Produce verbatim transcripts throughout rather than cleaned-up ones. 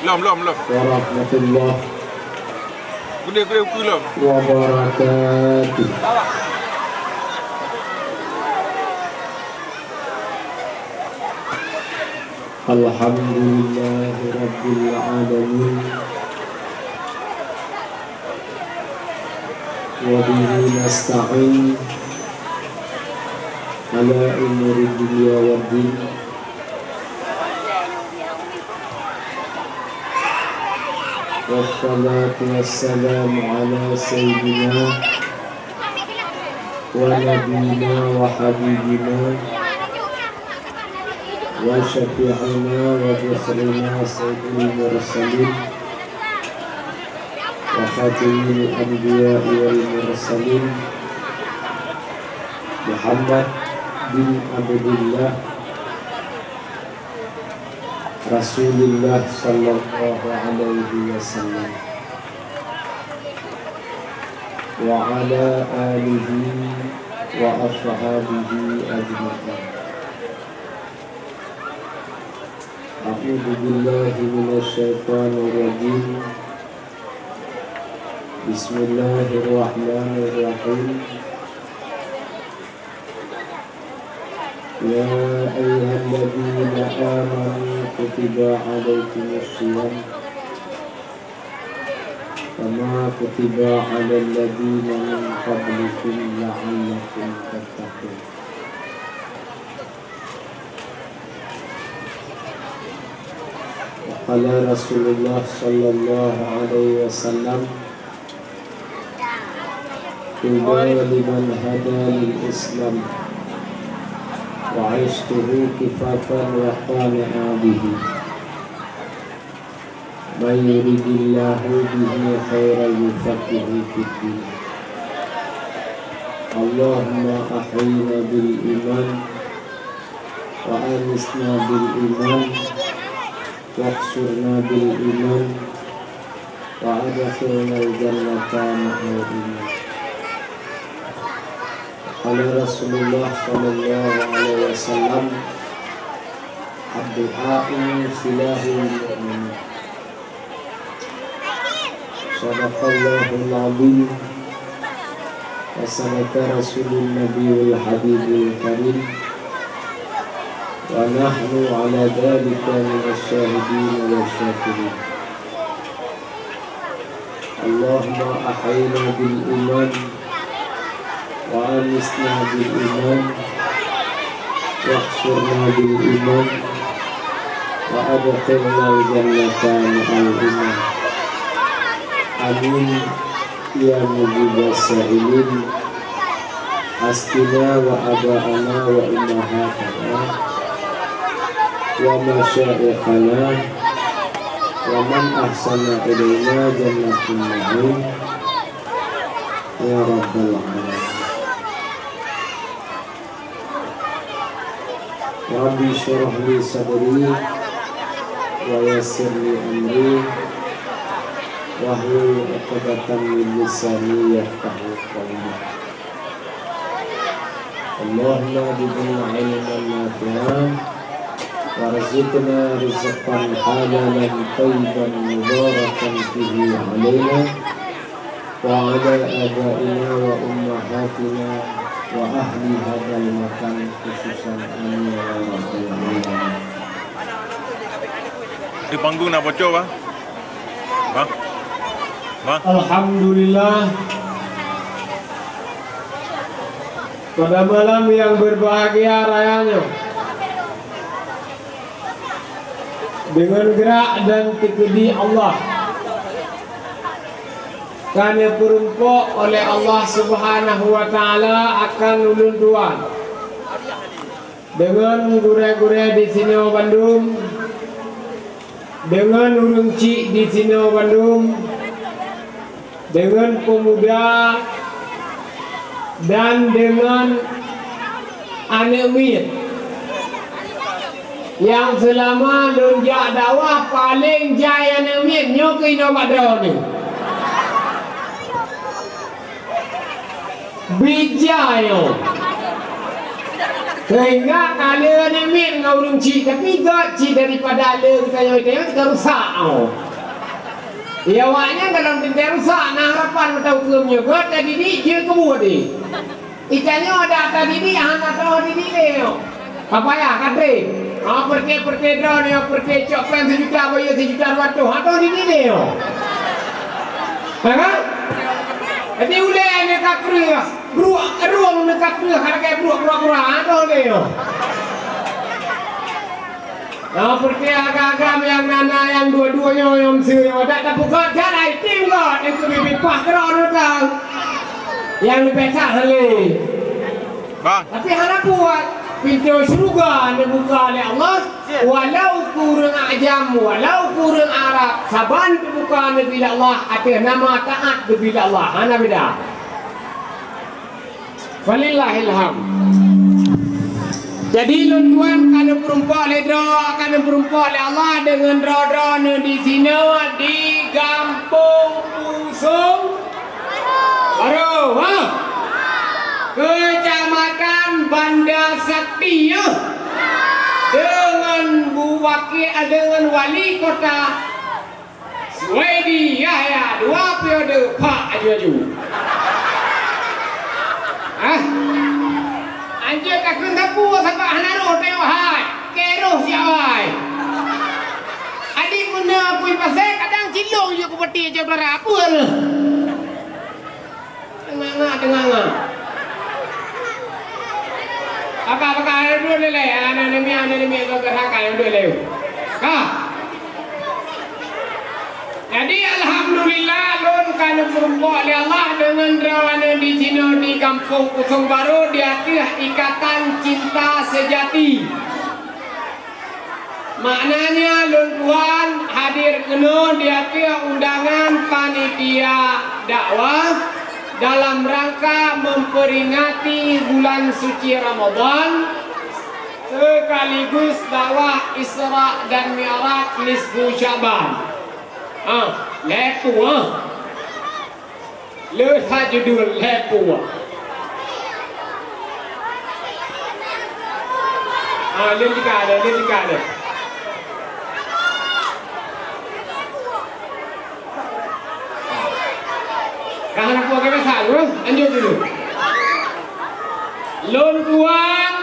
Lom, lom, lom. Warahmatullah. Gudeh, gudeh, gudeh, lom. Wabarakatuh. Alhamdulillahirabbil alamin. Wa bihi nasta'in ala umuri dunya waddin. Wassalatu wassalamu ala sayyidina wa nabiyina wa habibina wa syafi'ina wa dhikhrina sayyidil mursalin wa khatimil anbiya'i wal mursalin Muhammad bin Abdillah Rasulillah sallallahu alaihi wasallam wa ala alihi wa ashabihi ajma'in. A'udzu billahi minasy syaithanir rajim. Bismillahirrahmanirrahim. Ya ayyuhalladzina amanu kutiba alaikumus shiyam kama kutiba alal ladzina min qablikum la'allakum tattaqun. Wa qala Rasulullah sallallahu alaihi wasallam, "Tuba liman hada lil Islam wa 'ishtuhu kifafan wa qana'a bihi." Man yuridillahu bihi khairan yufaqqihhu fid din. Allahumma ahyina bil iman wa amitna bil iman wahsyurna bil iman wa adkhilnal jannata ma'al iman. Qala Rasulullah sallallahu alaihi wasallam, "Ad-du'a'u silahul mu'min." Sadaqallahul azim wa sadaqa rasulun nabiyul habibul karim wa nahnu ala dzalika minasy syahidin wasy syakirin. Allahumma ahyina bil iman wa amitna bil iman wahsyurna bil iman wa adkhilnal jannata ma'al iman. Amin ya mujibas sa'ilin. Hasbina wa aba'ana wa ummahatana wa masyaikhana wa man ahsana ilaina jannatin na'im ya rabbal alamin. Rabbi syrah li sadri wa yassir li amri wahlul 'uqdatam min lisani yafqahu qawli. Allahumma zidna ilman nafi'an warzuqna rizqan halalan thayyiban mubarakan fihi 'alaina wa 'ala abaina wa ummahatina wa ahli hadzal makan khususan. Amin ya rabbal alamin. Di panggung nak bocor, Bang? Bang? Bang? Alhamdulillah. Pada malam yang berbahagia rayanya, dengan gerak dan teukeudi Allah, ka neupeurumpok oleh Allah Subhanahu wa Ta'ala akan ulôn tuan. Deungon gurée-gurée disinoe bandum, deungon ureuëng chik disinoe bandum, deungon peumuda, dan deungon aneuëk miet nyang seulama lôn jak dakwah paleng jai aneuëk miet nyoe keuh inoe bak droeneuh. Bijai nyoe. Sehingga ka le aneuk miet ngon ureueng chik, tapi göt chik daripada le geutanyoe-tanyoe ka rusak, oh. Ya, awaknyan dalam tingkat rusak, na harapan mata ukeue meunyoe göt tadidik, jeuet keu buet deh. Itanyoe adak tadidik, hana toh didik lé nyoe. Ka payah, ka treb. Ha, peureute-peureute droeneuh, peureute cok péng sijuta, bayeue sijuta dua ratus, ha, toh didik lé nyoe. Ha, kan? Jadi, ulèe nyoe ka kreueh, bruek, rueng nyoe ka kreueh, hareuga bruek pura-pura, ha, toh lé nyoe. Nah, peureute agam-agam nyang na-na nyang dua-dua nyoe, nyang meuseu nyoe, dak tapeugot jalan, item got, nyang keubiet-biet pah keudroe nyoe tang. Nyang leubeh that haleue. Bang. Tapi hana puas, pintoe syeuruga neubuka lé Allah, walau keu ureueng ajam, walau keu ureueng Arab, saban teubuka neubi lé Allah, ateueh nama taat neubi lé Allah. Hana beda. Falillahil hamd. Jadi, lôn tuan ka neupeurumpok lé droe, ka neupeurumpok lé Allah deungon droe-droe neuh disinoe di Gampông Pusong Barô, ha? Keucamatan Banda Sakti, ya? Deungon bu-, wakil, deungon wali kota Suwaidi Yahya dua periode, pak aju-aju. Hah? Anjeut takheun sapeue sabab hana roh tayue hai, keu roh siawai. Adik meuna pui pasai kadang cilong jeuet kupeuti aju dara, apeue leuh? Teunganga, teunganga. Baka, baka, dua lé, aneuk namiet, aneuk namiet, baka, baka, dua lé. Ka. Jadi, alhamdulillah, lôn ka neupeurumpok lé Allah deungon droeneuh disinoe di Gampông Pusong Barô di ateueh ikatan cinta seujati. Maknanya, lôn tuan hadir keunoe di ateueh undangan panitia dakwah dalam rangka memperingati bulan suci Ramadan, sekaligus dakwah Isra dan Mi'raj nisfu Sya'ban. Ah, lepoh, ah. Leuha judul lepoh. Ah, leuha tika ada, leuha tika ada. Ka hana puas keu biasa, eh? Lanjut dulu. Lôn tuan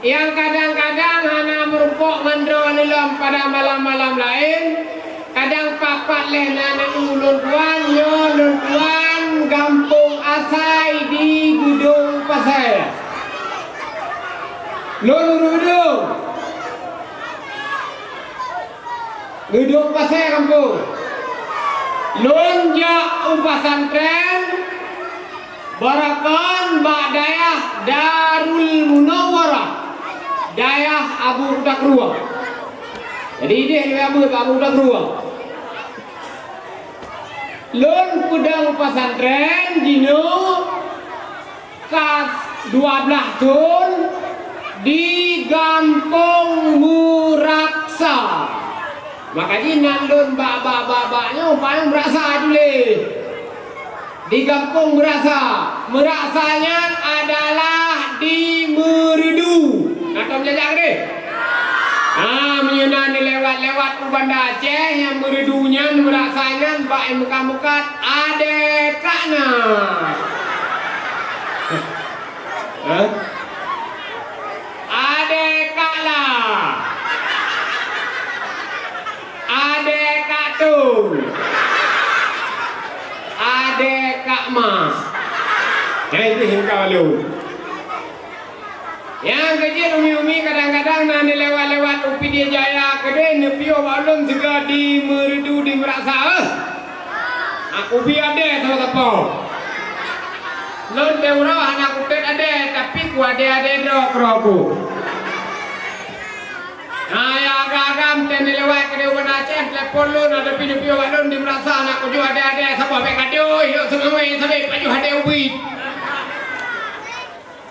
nyang kadang-kadang hana meurumpok ngon droeneuh lom pada malam-malam laén, kadang papat lé na neu lôn tuan, nyoe lôn tuan gampông asai di Geudong Pasai. Lôn ureueng Geudong. Geudong Pasai gampông. Lôn jak u pesantren Barakon bak dayah Darul Munawwarah, dayah Abu Kuta Krueng. Jadi, ideh lé Abu bak Abu Kuta Krueng. Lôn peudong pesantren jinoe ka dua blaih thon di Gampông Meuraksa. Maka jih nan lôn bak, bak, bak, bak nyoe, bak nyoe Meuraksa tuléh. Di Gampông Meuraksa. Meuraksa nyan adalah di Meureudu. Na tom jajak deh? Ha, meunyoe na neulewat-lewat u Banda Aceh, nyang Meureudu nyan, Meuraksa nyan, bak meukat-meukat, adé kak na. Hah? Adé kak la. Adé kak tu. Adé kak ma. Hai, itu hingga lalu. Nyang keujeuet umi-umi kadang-kadang na neulewat-lewat u Pidie Jaya keudeh neupiôh bak ulôn sigoe di Meureudu di Meuraksa, eh. Aku bi adé saboh sapo. Lôn teuh uroe hana kutet adé, tapi ku adé-adé droe keudroe ku. Nah, nyang agam-agam teuh neulewat keudeh u Banda Aceh, telepon lôn, ada pi neupiôh bak lôn di Meuraksa, hana kujok adé-adé saboh, bèk gadôh, lôn seungawé sabe pajoh adé ubit.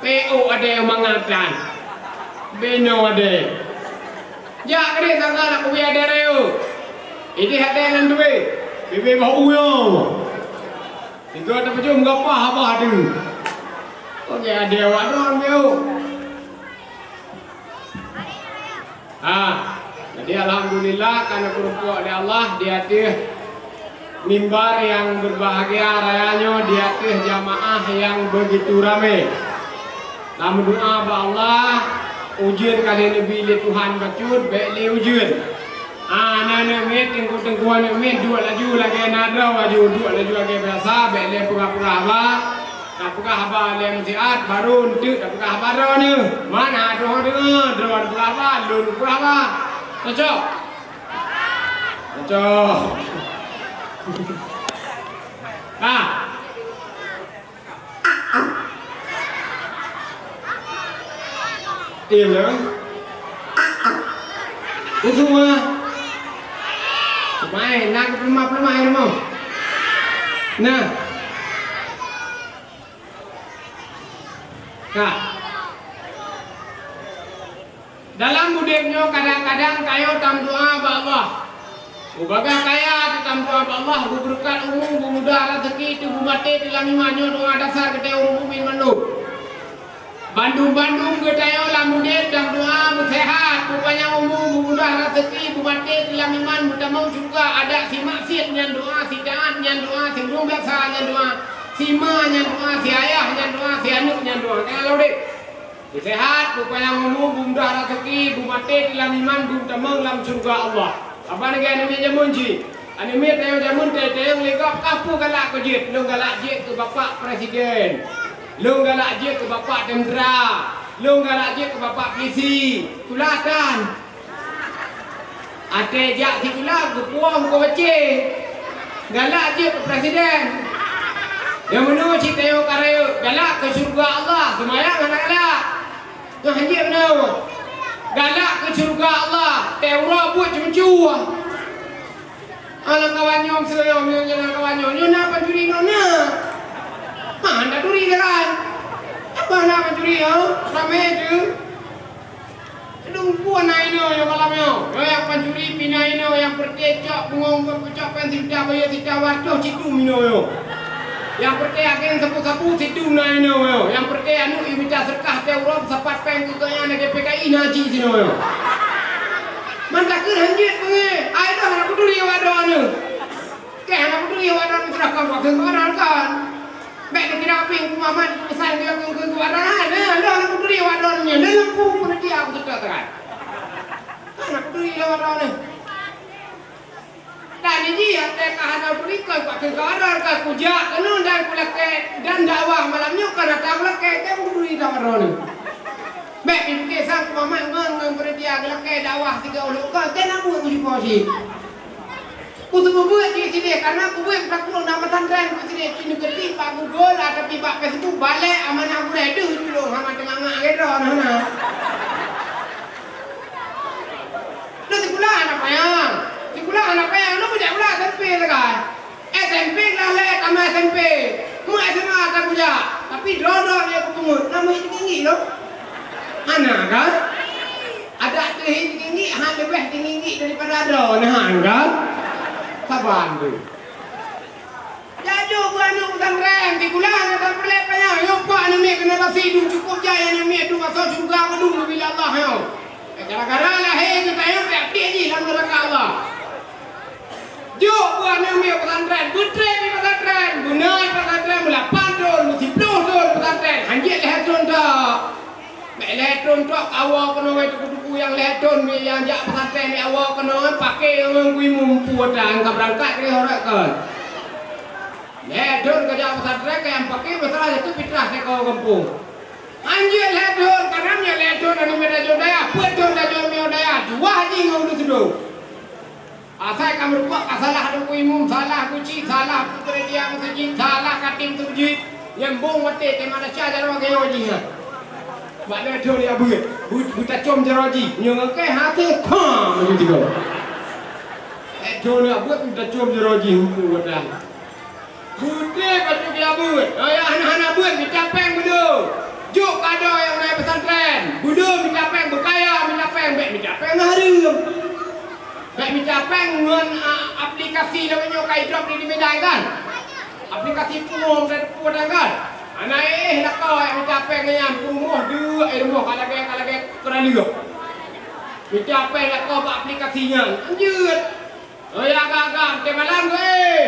P O adé mangat dan. Beno adé. Jak keudeh sangka nak kubi adé reu. Ideh adé ngon duit. Bibit bak uyo. Tiga tapeucum gapah abah tu. Oke, adé awak droe, P O. Ah, jadi alhamdulillah, ka neupeurumpok lé Allah di ateueh mimbar nyang berbahagia raya nyoe, di ateueh jamaah nyang begitu ramé. Lam doa bak Allah, ujeuen ka lheueh neubi lé Tuhan bacut, bék lé ujeuen. Ah, aneuk-aneuk miet, teungku-teungku aneuk miet, duek laju lagée na droe laju, duek laju lagée biasa, bék lé peugah-peugah haba. Tapeugah haba lé meusiat, barô eunteuk tapeugah haba droeneuh. Man hana droe deungoe, droeneuh peugah haba, lôn peugah haba. Cocok? Cocok. Nah. Diam ya. Usu mah. Mai, nak peulumah-peulumah ilmu. Nah. Ka. Dalam udeb nyoe kadang-kadang tanyoe tameudoa bak Allah. Bubagaih kaya tameudoa bak Allah, beubeureukat umu, beumudah raseuki, teuh beumaté teuh lam iman, nyoe doa dasar keu tanyoe ureuëng mukmin mandum. Bandum-bandum geutanyoe lam udeb tameudoa beuseuhat, beupanyang umu, beumudah raseuki, beumaté teuh lam iman, beutamong syeuruga, adak si maksiet nyan doa, si taát nyan doa, si ureuëng biasa nyan doa, si ma nyan doa, si ayah nyan doa, si aneuëk nyan doa. Tanyoe lam udeb. Beuseuhat, beupanyang umu, beumudah raseuki, beumaté teuh lam iman, beumeutamong lam syeuruga Allah. Saban lagée aneuk miet jameun jih. Aneuk miet tanyoe jameun teuh-teuh lé gob ka peue galak keu jeuet, lôn galak jeuet keu bapak presiden. Lôn galak jeuet keu bapak tentera. Lôn galak jeuet keu bapak polisi. Tulatan. Até jak sikula geupuwoe muka becé. Galak jeuet keu presiden. Nyang meunoe cit tanyoe ka rayeuk, galak keu syeuruga Allah, seumayang hana galak. Nyoe hanjeuet meunoe. Galak keu syeuruga Allah, teuh uroe buet ceumeucue. Ah, lam kawan nyoe, meuseu nyoe, nyoe lam kawan nyoe, nyoe na pancuri nyoe na. Ma, hana turi kan? Apa na pancuri, ha? Ramé teuh. Dum peue na inoe nyoe malam nyoe. Nyoe nyang pancuri pih na inoe, nyang peureute cok bungong, cok péng sita, bayeue sita, watôh cit dum inoe nyoe. Nyang peureute agen sapu-sapu cit dum na inoe nyoe. Nyang peureute aneuk yue mita seureukah teuh uroe sapat péng keu gobnyan lagée P K I na cit sinoe nyoe. Man takheun hanjeuet beungéh, ai dah hana peuduli awak droeneuh. Keu hana peuduli awak droeneuh, seurahkan bak kheun keu awak droeneuh kan. Bék neukira pieng peue amat keupesan keu keu keu awak droeneuh. Hana, hana, hana peuduli awak droeneuh nyan. Lé lampu peuneutiak aku seutôt terai. Hana peuduli lé awak droeneuh. Dan jih, watée ka hana beulikot, bak keu ka rot ka kujak keunoe dan kulakée, dan dakwah malam nyoe ka na ta kulakée, teuh beubeuri dakwah droeneuh. Bék pike sang kumamat ngon, ngon peureutiya geulakée dakwah sigoe ulôn kon, teuh na buet kusipoh cit. Kuteumeubuet cit sideh, karena kubuet bak kureueng na pesantren ku sideh, cit neukeutik bak Google, tapi bak Facebook, balek amanah gurée deuh julong hana teungangak lagée droeneuh hana. Lôn sikula hana payah. Sikula hana payah. Lôn kujak sikula S M P sagai. S M P kelas lhée tamat S M P. Meu S M A ka kujak. Tapi droe-droe nyang kupeungeut, na meuhi teutinggi lom. Hana kan? Adak teuhi teutinggi, han leubeh tinggi daripada droe. Nah, kan? Saban tu. Jajok beuaneuk pesantren, sikula hana tapeureulée panyang, nyoe pat aneuk miet keuneuk lasi dum cukôp jai aneuk miet dum asoe syeuruga meudum bila Allah nyoe. Gara-gara lahé geutanyoe tiep-tiep jih lam neuraka Allah. Jok beuaneuk miet pesantren, beutrép di pesantren, beuna di pesantren, meulapan thon, meusiploh thon pesantren, hanjeuet lhée thon tok. Bék lhée thon tok kawoe keunoe teungku-teungku nyang lhée thon nyang jak pesantren di awak keunoe paké ngon kui mumpung dan ka beurangkat keu horeuh kon. Lhée thon ka jak pesantren ka nyang paké masalah itu fitrah teuka gampông. Hanjeuet lhée thon, karena meunyoe lhée thon aneuk miet tajok dayah, peuet thon tajok miyueb dayah, juah jih ngon ureuëng sidroe. Asai ka meurumpok ka salah teungku imum, salah guci, salah peue keureuja meuseujid, salah katem meuseujid, nyang bong watée teuma desya jaroe geuyue jih nyan. Bak lhée thon ya beuet, beutacom jaroe jih, nyoe ngakée hase, pam, laju tiga. Lhée thon ya beuet beutacom jaroe jih, huköm watée. Beudé ka laju geuyue beuet. Ayah hana-hana beuet, mita péng beudôh. Jok kado nyang na pesantren. Beudôh mita péng, beukaya mita péng, bék mita péng hareuem. Bék mita péng ngon, a, aplikasi lagée nyoe ka idrop di, di Medan kan? Aplikasi puong dan puong kan? Hana éh lakoe mita péng nyan, peurumoh deuk, eh, rumoh ka lagée, ka lagée keuraleueng. Mita péng lakoe bak aplikasi nyan. Lanjut. Oh, ya, agak-agak, maté malam tu, eh.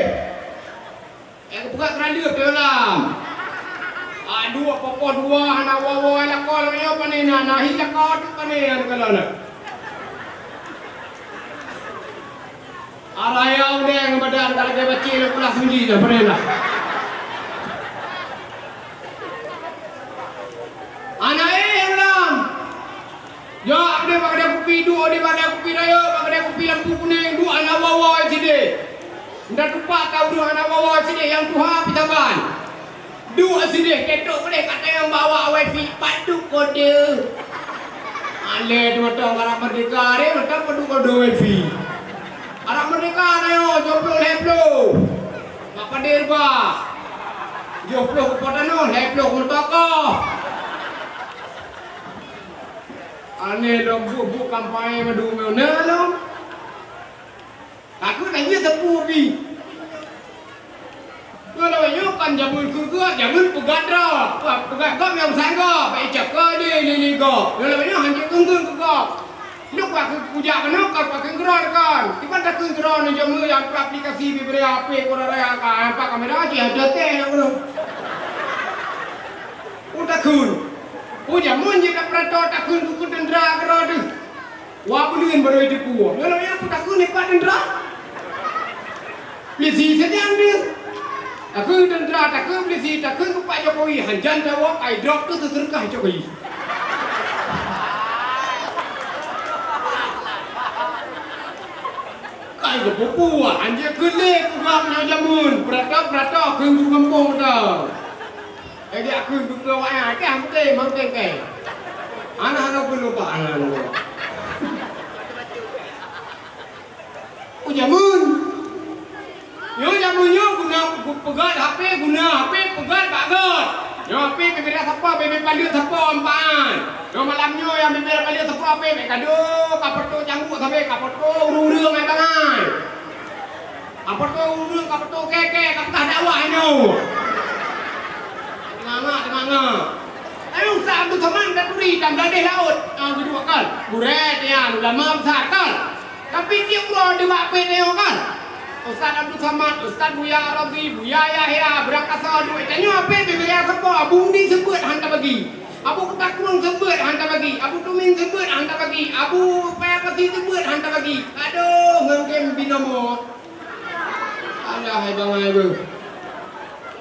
Eh, buka keranda tu dalam. Aduh, apa-apa dua, hana wawa lakoe lagèe nyoe, pane na, nahi lakoe tu pane, anu, kalau na. Araya udeng badan ka lagèe bacé lé pula sunyi dah, pane dah. Anak eh, ulang. Jak deh bak kedai kupi, duek deh bak kedai kupi rayeuk, bak kedai kupi lampu kunéng, duek anak wawa sideh. Nda tupat ka ureueng anak wawa sideh nyang tuha pih saban. Duek sideh, ketok keudeh ka tayong bak wifi, padub kode. Alèh teuma tong karab merdeka, deh, mantap padub kode wifi. Karab merdeka na nyoe, joploh lhèe ploh. Mak padé rubah. Joploh keu po tanoh, lhèe ploh keu meutokoh. Aneh lom buet-buet kampanye mandum nyoe na lom. Takheun hana teupeu pih. Nyoe lawét nyoe kon jameun keu geuh, jameun peugah droe. Wah, peugah gob nyang sanggob, bak ica keudeh lé-lé gob. Nyoe lawét nyoe hanjeuet keu-keu keu gob. Nyoe kuakheun kujak keunoe kon, kuakheun keudroe kon. Kiban takheun keudroe nyoe jameun nyang aplikasi bibri H P kura raya ka, apa kamera jih ada teh nyoe keunoe. Oh, takheun. Oh, jameun jih ka peurato takheun keu teuntara keudroe deuh. Wah, buleuen barô jiteupeue. Nyoe lagèe nyan peutakheun nibak teuntara. Polisi sajan deuh. Takheun teuntara, takheun polisi, takheun keu Pak Jokowi, hanjan tawoe, kai drop tu teuseurkah Jokowi. Kai geupeupuih, hanjeuet keu lé peugah meunyoe jameun, peurato-peurato kheun geupeugah gampông teuh. Eh, jak kheun geupeugah wayang, kah meuté, manteng kah. Aneuk-aneuk geulupa, aneuk-aneuk. Oh, jameun. Nyoe jameun nyoe guna peugöt H P, guna H P peugöt bak göt. Nyoe H P bibri sapo, bibri paleuet sapo, empat. Nyoe malam nyoe nyang bibri paleuet sapo H P, bèk kado, ka peutrok cangguek sabe, ka peutrok ureueng-ureueng ai bangai. Ka peutrok ureueng, ka peutrok kèe-kèe, ka peugah dakwah nyoe. Teunga-nga, teunga-nga. Ayo Ustaz Abdul Somad taturi tam gadeh laôt. Ah, geuduek kan. Gurèe tian, ulama besar kan. Tapi tiep uroe deuh bak pét nyoe kan. Ustaz Abdul Somad, Ustaz Buya Arabi, Buya Yahya, Brakasa, duek tanyoe pé bibri sapo, Abu Uni seubeuet han tabagi. Abu Keutakrueng seubeuet han tabagi. Abu Tuming seubeuet han tabagi. Abu Paya Pasi seubeuet han tabagi. Adoh, ngon game binomo. Alah, hai bangai beuh.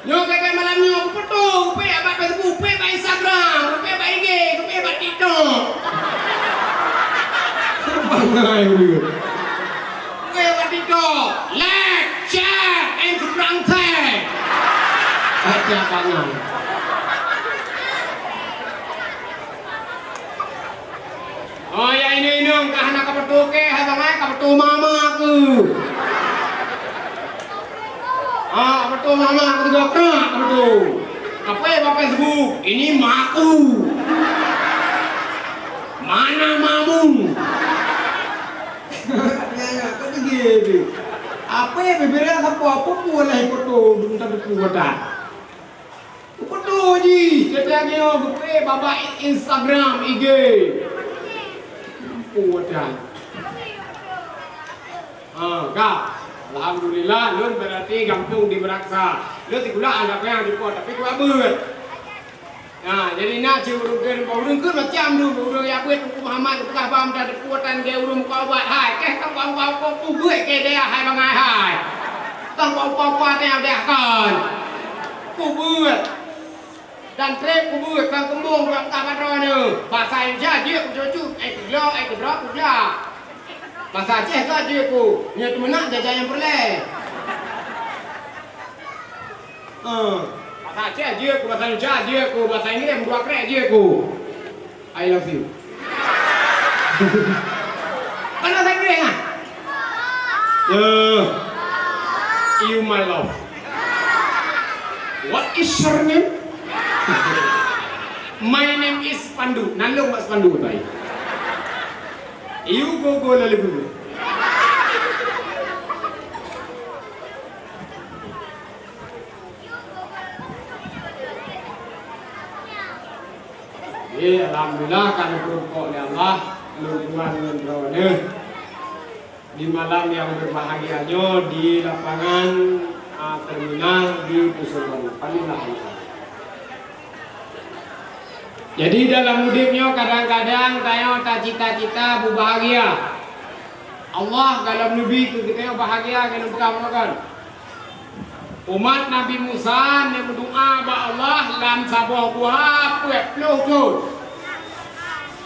Nyoe kèe-kèe malam nyoe, kupeutô, kupék bak Facebook, kupék bak Instagram, kupék bak I G, kupék bak TikTok. Bangai beuh. Kupék bak TikTok, like, share, and subscribe. Aja bangai. Oh, ya inong-inong, ka hana ka peutrok kèe, hai bangai ka peutrok mama keuh. Ah, ka peutrok mama keuh, tiga krak ka peutrok. Apa ya bak Facebook? Ini maku. Mana mamu? Ya, ya, kau pergi, pergi. Apa ya bibri sapo, apa pun lah ikut tu, belum tentu kuat dah. Beutôi jih, teuka nyoe geupék babah Instagram, I G. Ampôn dah. Ha, ka. Alhamdulillah, lôn beurati gampông di Braksa. Lôn sikula aneuk nyang jipot, tapi kuat beuet. Ha, jadi na cit ureueng kheun, ureueng kheun macam tu, ureueng jak beuet Teungku Muhammad geupeugah bak meunan teupeue tan gaya ureueng muka ubat hai. Keh ka ubat-ubat kok peubeuet keu dayah hai bangai hai. Kan ubat-ubat nyang dayah kan. Peubeuet. Dan trép peubeuet kan keumbong buat ka padroe nyoe. Basa Indonesia jeuet keu cucu, eh keu lo, eh keu droe keu gla. Basa Aceh ka jeuet keu, nyoe teumeunak jajan nyang peureulèe. Eh, basa Aceh jeuet keu, basa Indonesia jeuet keu, basa Inggréh meudua krek jeuet keu. I love you. Kan bahasa Inggréh kan? Yeah. You my love. What is your name? My name is Pandu. Nan lôn bak Pandu tai. You go go lalu go. Eh, alhamdulillah, ka neupeureumpok lé Allah. Lôn tuan ngon droeneuh di malam nyang berbahagia nyoe di lapangan, a, terminal di Dusun Baru. Palinglah. Jadi dalam udeb nyoe kadang-kadang tanyoe tacita-cita beubahagia. Allah gohlom neubi keu geutanyoe bahagia keu neupeukammakon. Umat Nabi Musa neumeudoá bak Allah lam saboh guha peuet ploh thon.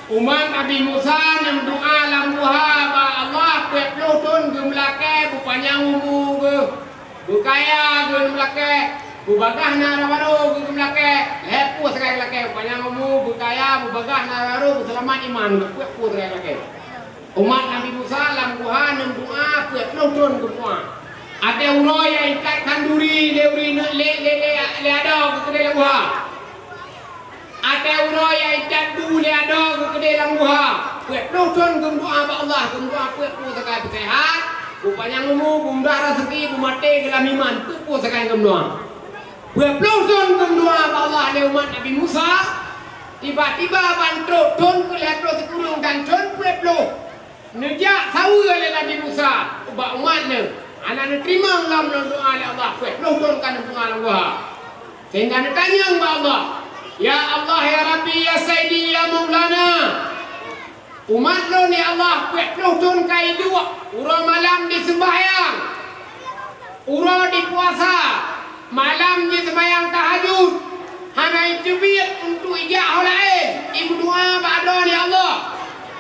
Umat Nabi Musa neumeudoá lam guha bak Allah peuet ploh thon, geumeulakée beupanyang umu geuh, beukaya geuh geumeulakée, beubagaih na barô geuh geumeulakée, lhée ploh sagai lakée, beupanyang umu, beukaya, beubagaih na barô, beuseulamat iman geuh, peuet ploh sagai lakée. Umat Nabi Musa lam guha neumeudoá peuet ploh thon geumeudoá. Watée uroe nyang ikat khanduri lé ureuëng lé, lé, lé, lé adoe geukeudeh lam guha. Watée uroe nyang ikat bu lé adoe geukeudeh lam guha. Peuet ploh thon geumeudoá bak Allah, geumeudoá peuet ploh sagai beuseuhat, beupanyang umu, beumudah raseuki, beumaté geuh lam iman, peuet ploh sagai geumeudoá. Peuet ploh thon geumeudoá bak Allah lé umat Nabi Musa, tiba-tiba ban trok thon keu lhée ploh sikureueng dan thon peuet ploh. Neujak saweue lé Nabi Musa ubak umat nyoe, hana neuteurimong lom lôn doá lé Allah, peuet ploh thon ka neudoá lam guha. Sehingga neutanyong bak Allah, "Ya Allah, ya Rabbi, ya Sayyidi, ya Maulana, umat lôn, ya Allah, peuet ploh thon ka iduek, uroe malam jiseumbahyang, uroe jipuasa, malam jiseumbahyang tahajud, hana iteubiet untuk ijak ho laén, imeudoá bak Droeneuh, ya Allah,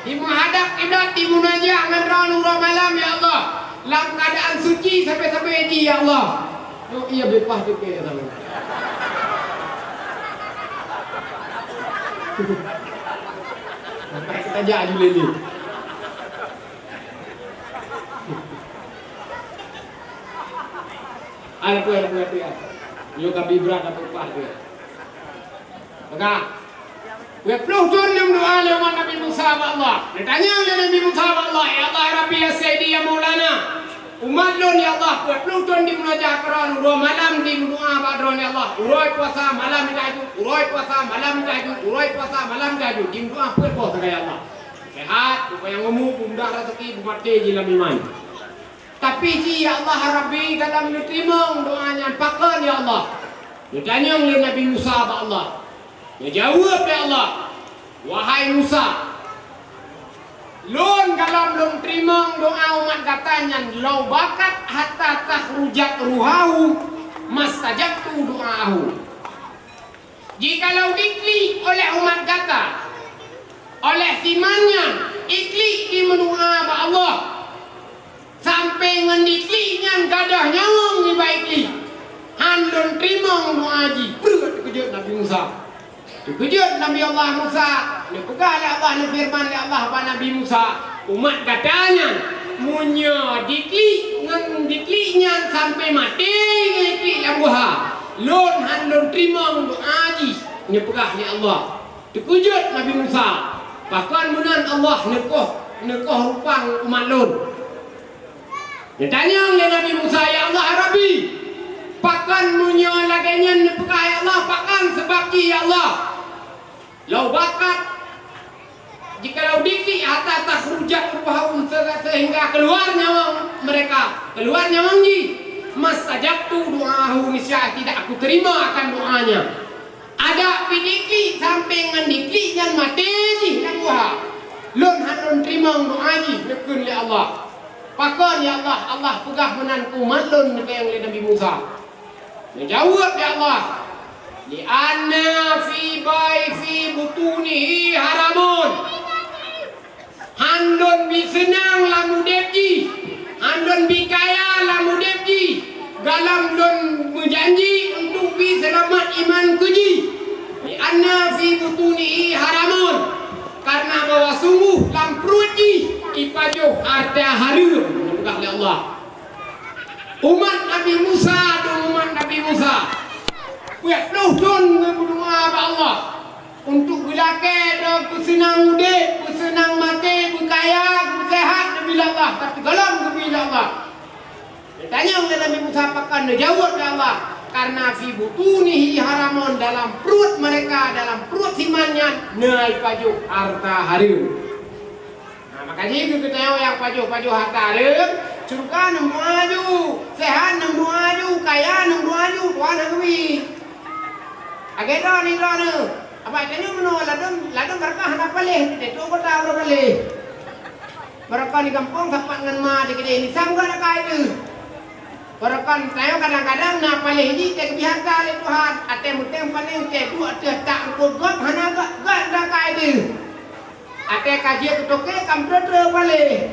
imeuhadab kiblat, imunajah ngon Droeneuh uroe malam, ya Allah, lam keuadaan suci sabe-sabe jih, ya Allah." Oh, iya, beupaih teuke, ya Allah. Sampai kita jak julé ni. Ada pun, ada pun, ada pun. Nyoe ka bi brat dapat upah dia. Maka, peuet ploh thon lom doa lé umat Nabi Musa bak Allah. Neutanyong lé Nabi Musa bak Allah, "Ya Allah, ya Rabbi, ya Sayyidi, ya Maulana, umat lôn, ya Allah, peuet ploh thon jimunajah keu Droeneuh, uroe malam jimeudoa bak Droeneuh, ya Allah. Uroe puasa, malam tahajud, uroe puasa, malam tahajud, uroe puasa, malam tahajud. Jimeudoa peuet boh sagai, ya Allah. Seuhat, beupanyang umu, beumudah raseuki, beumaté jih lam iman." Tapi jih, "Ya Allah, ya Rabbi, gohlom neuteurimong doa nyan pakon, ya Allah?" Neutanyong lé Nabi Musa bak Allah. Neujaweueb lé Allah, "Wahai Musa, Lôn gohlom Lôn teurimong doa umat gata nyan, lau bakat hatta takhrujat ruhahu mastajabtu du'aahu." Jikalau diklik oleh umat gata, oleh si man nyan, iklik jimeudoa bak Allah, sampoe ngon iklik nyan gadôh nyawöng nibak iklik, hán Lôn teurimong doa jih. Breueh teukeujot Nabi Musa. Teukeujot Nabi Allah Musa, neupeugah lé Allah, neufeureuman lé Allah bak Nabi Musa, "Umat gata nyan, meunyoe diklik ngon diklik nyan sampoe maté ngon iklik lam guha, Lôn hán Lôn teurimong doa jih," neupeugah lé Allah. Teukeujot Nabi Musa, "Pakon meunan Allah neukoh, neukoh rupang umat Lôn?" Neutanyong lé Nabi Musa, "Ya Allah, ya Rabbi, pakon meunyoe lagée nyan neupeugah, ya Allah, pakon sabab jih, ya Allah?" Lau bakat, jikalau diklik hatta takhrujat ruhahum, se-, sehingga keuluar nyawöng mereka, keuluar nyawöng jih, mastajabtu du'aahu, niscaya tidak Aku terima akan doanya. Adak pih diklik sampoe ngon diklik nyan maté jih lam guha, Lôn hán Lôn teurimong doa jih, neukheun lé Allah. "Pakon, ya Allah?" Allah peugah meunan keu umat Lôn, neutanyong lé Nabi Musa. Neujaweueb lé Allah, "Li'anna fi bai fi butunihi haramun." Hán Lôn bi seunang lam udeb jih, hán Lôn bi kaya lam udeb jih, gohlom Lôn meujanji untuk bi seulamat iman keu jih. "Li'anna fi butunihi haramun," karena bahwa sungguh lam pruet jih ipajoh hareuta hareuem, neupeugah lé Allah. Umat Nabi Musa, dong umat Nabi Musa, peuet ploh thon geumeudoa bak Allah. Untuk geulakée droe peuseunang udeb, peuseunang maté, beukaya, beuseuhat geubri lé Allah, tapi gohlom geubri lé Allah. Geutanyong lé Nabi Musa, pakon? Neujaweueb lé Allah, "Karena fi butunihi haramun," dalam pruet mereka, dalam pruet si man nyan na ipajoh hareuta hareuem. Maka jih keu geutanyoe nyang pajoh-pajoh hareuta, syeuruga neumeuaju, seuhat neumeuaju, kaya neumeuaju, Tuhan hana geubi. Lagèe droeneuh, droeneuh. Abah tanyoe meunoe ladôm, ladôm barakah hana paléh, teuh kota uroe paléh. Barakah di gampông sapat ngon ma di keudè, nisang geuh akai teuh. Barakah tanyoe kadang-kadang na paléh jih teuh geubri hareuta lé Tuhan, até meuténg panéng teuh duek teuh tak eungkôt gob hana geuh, geuh akai teuh. Até ka jeuet keu toke ka meutreu-treu paléh.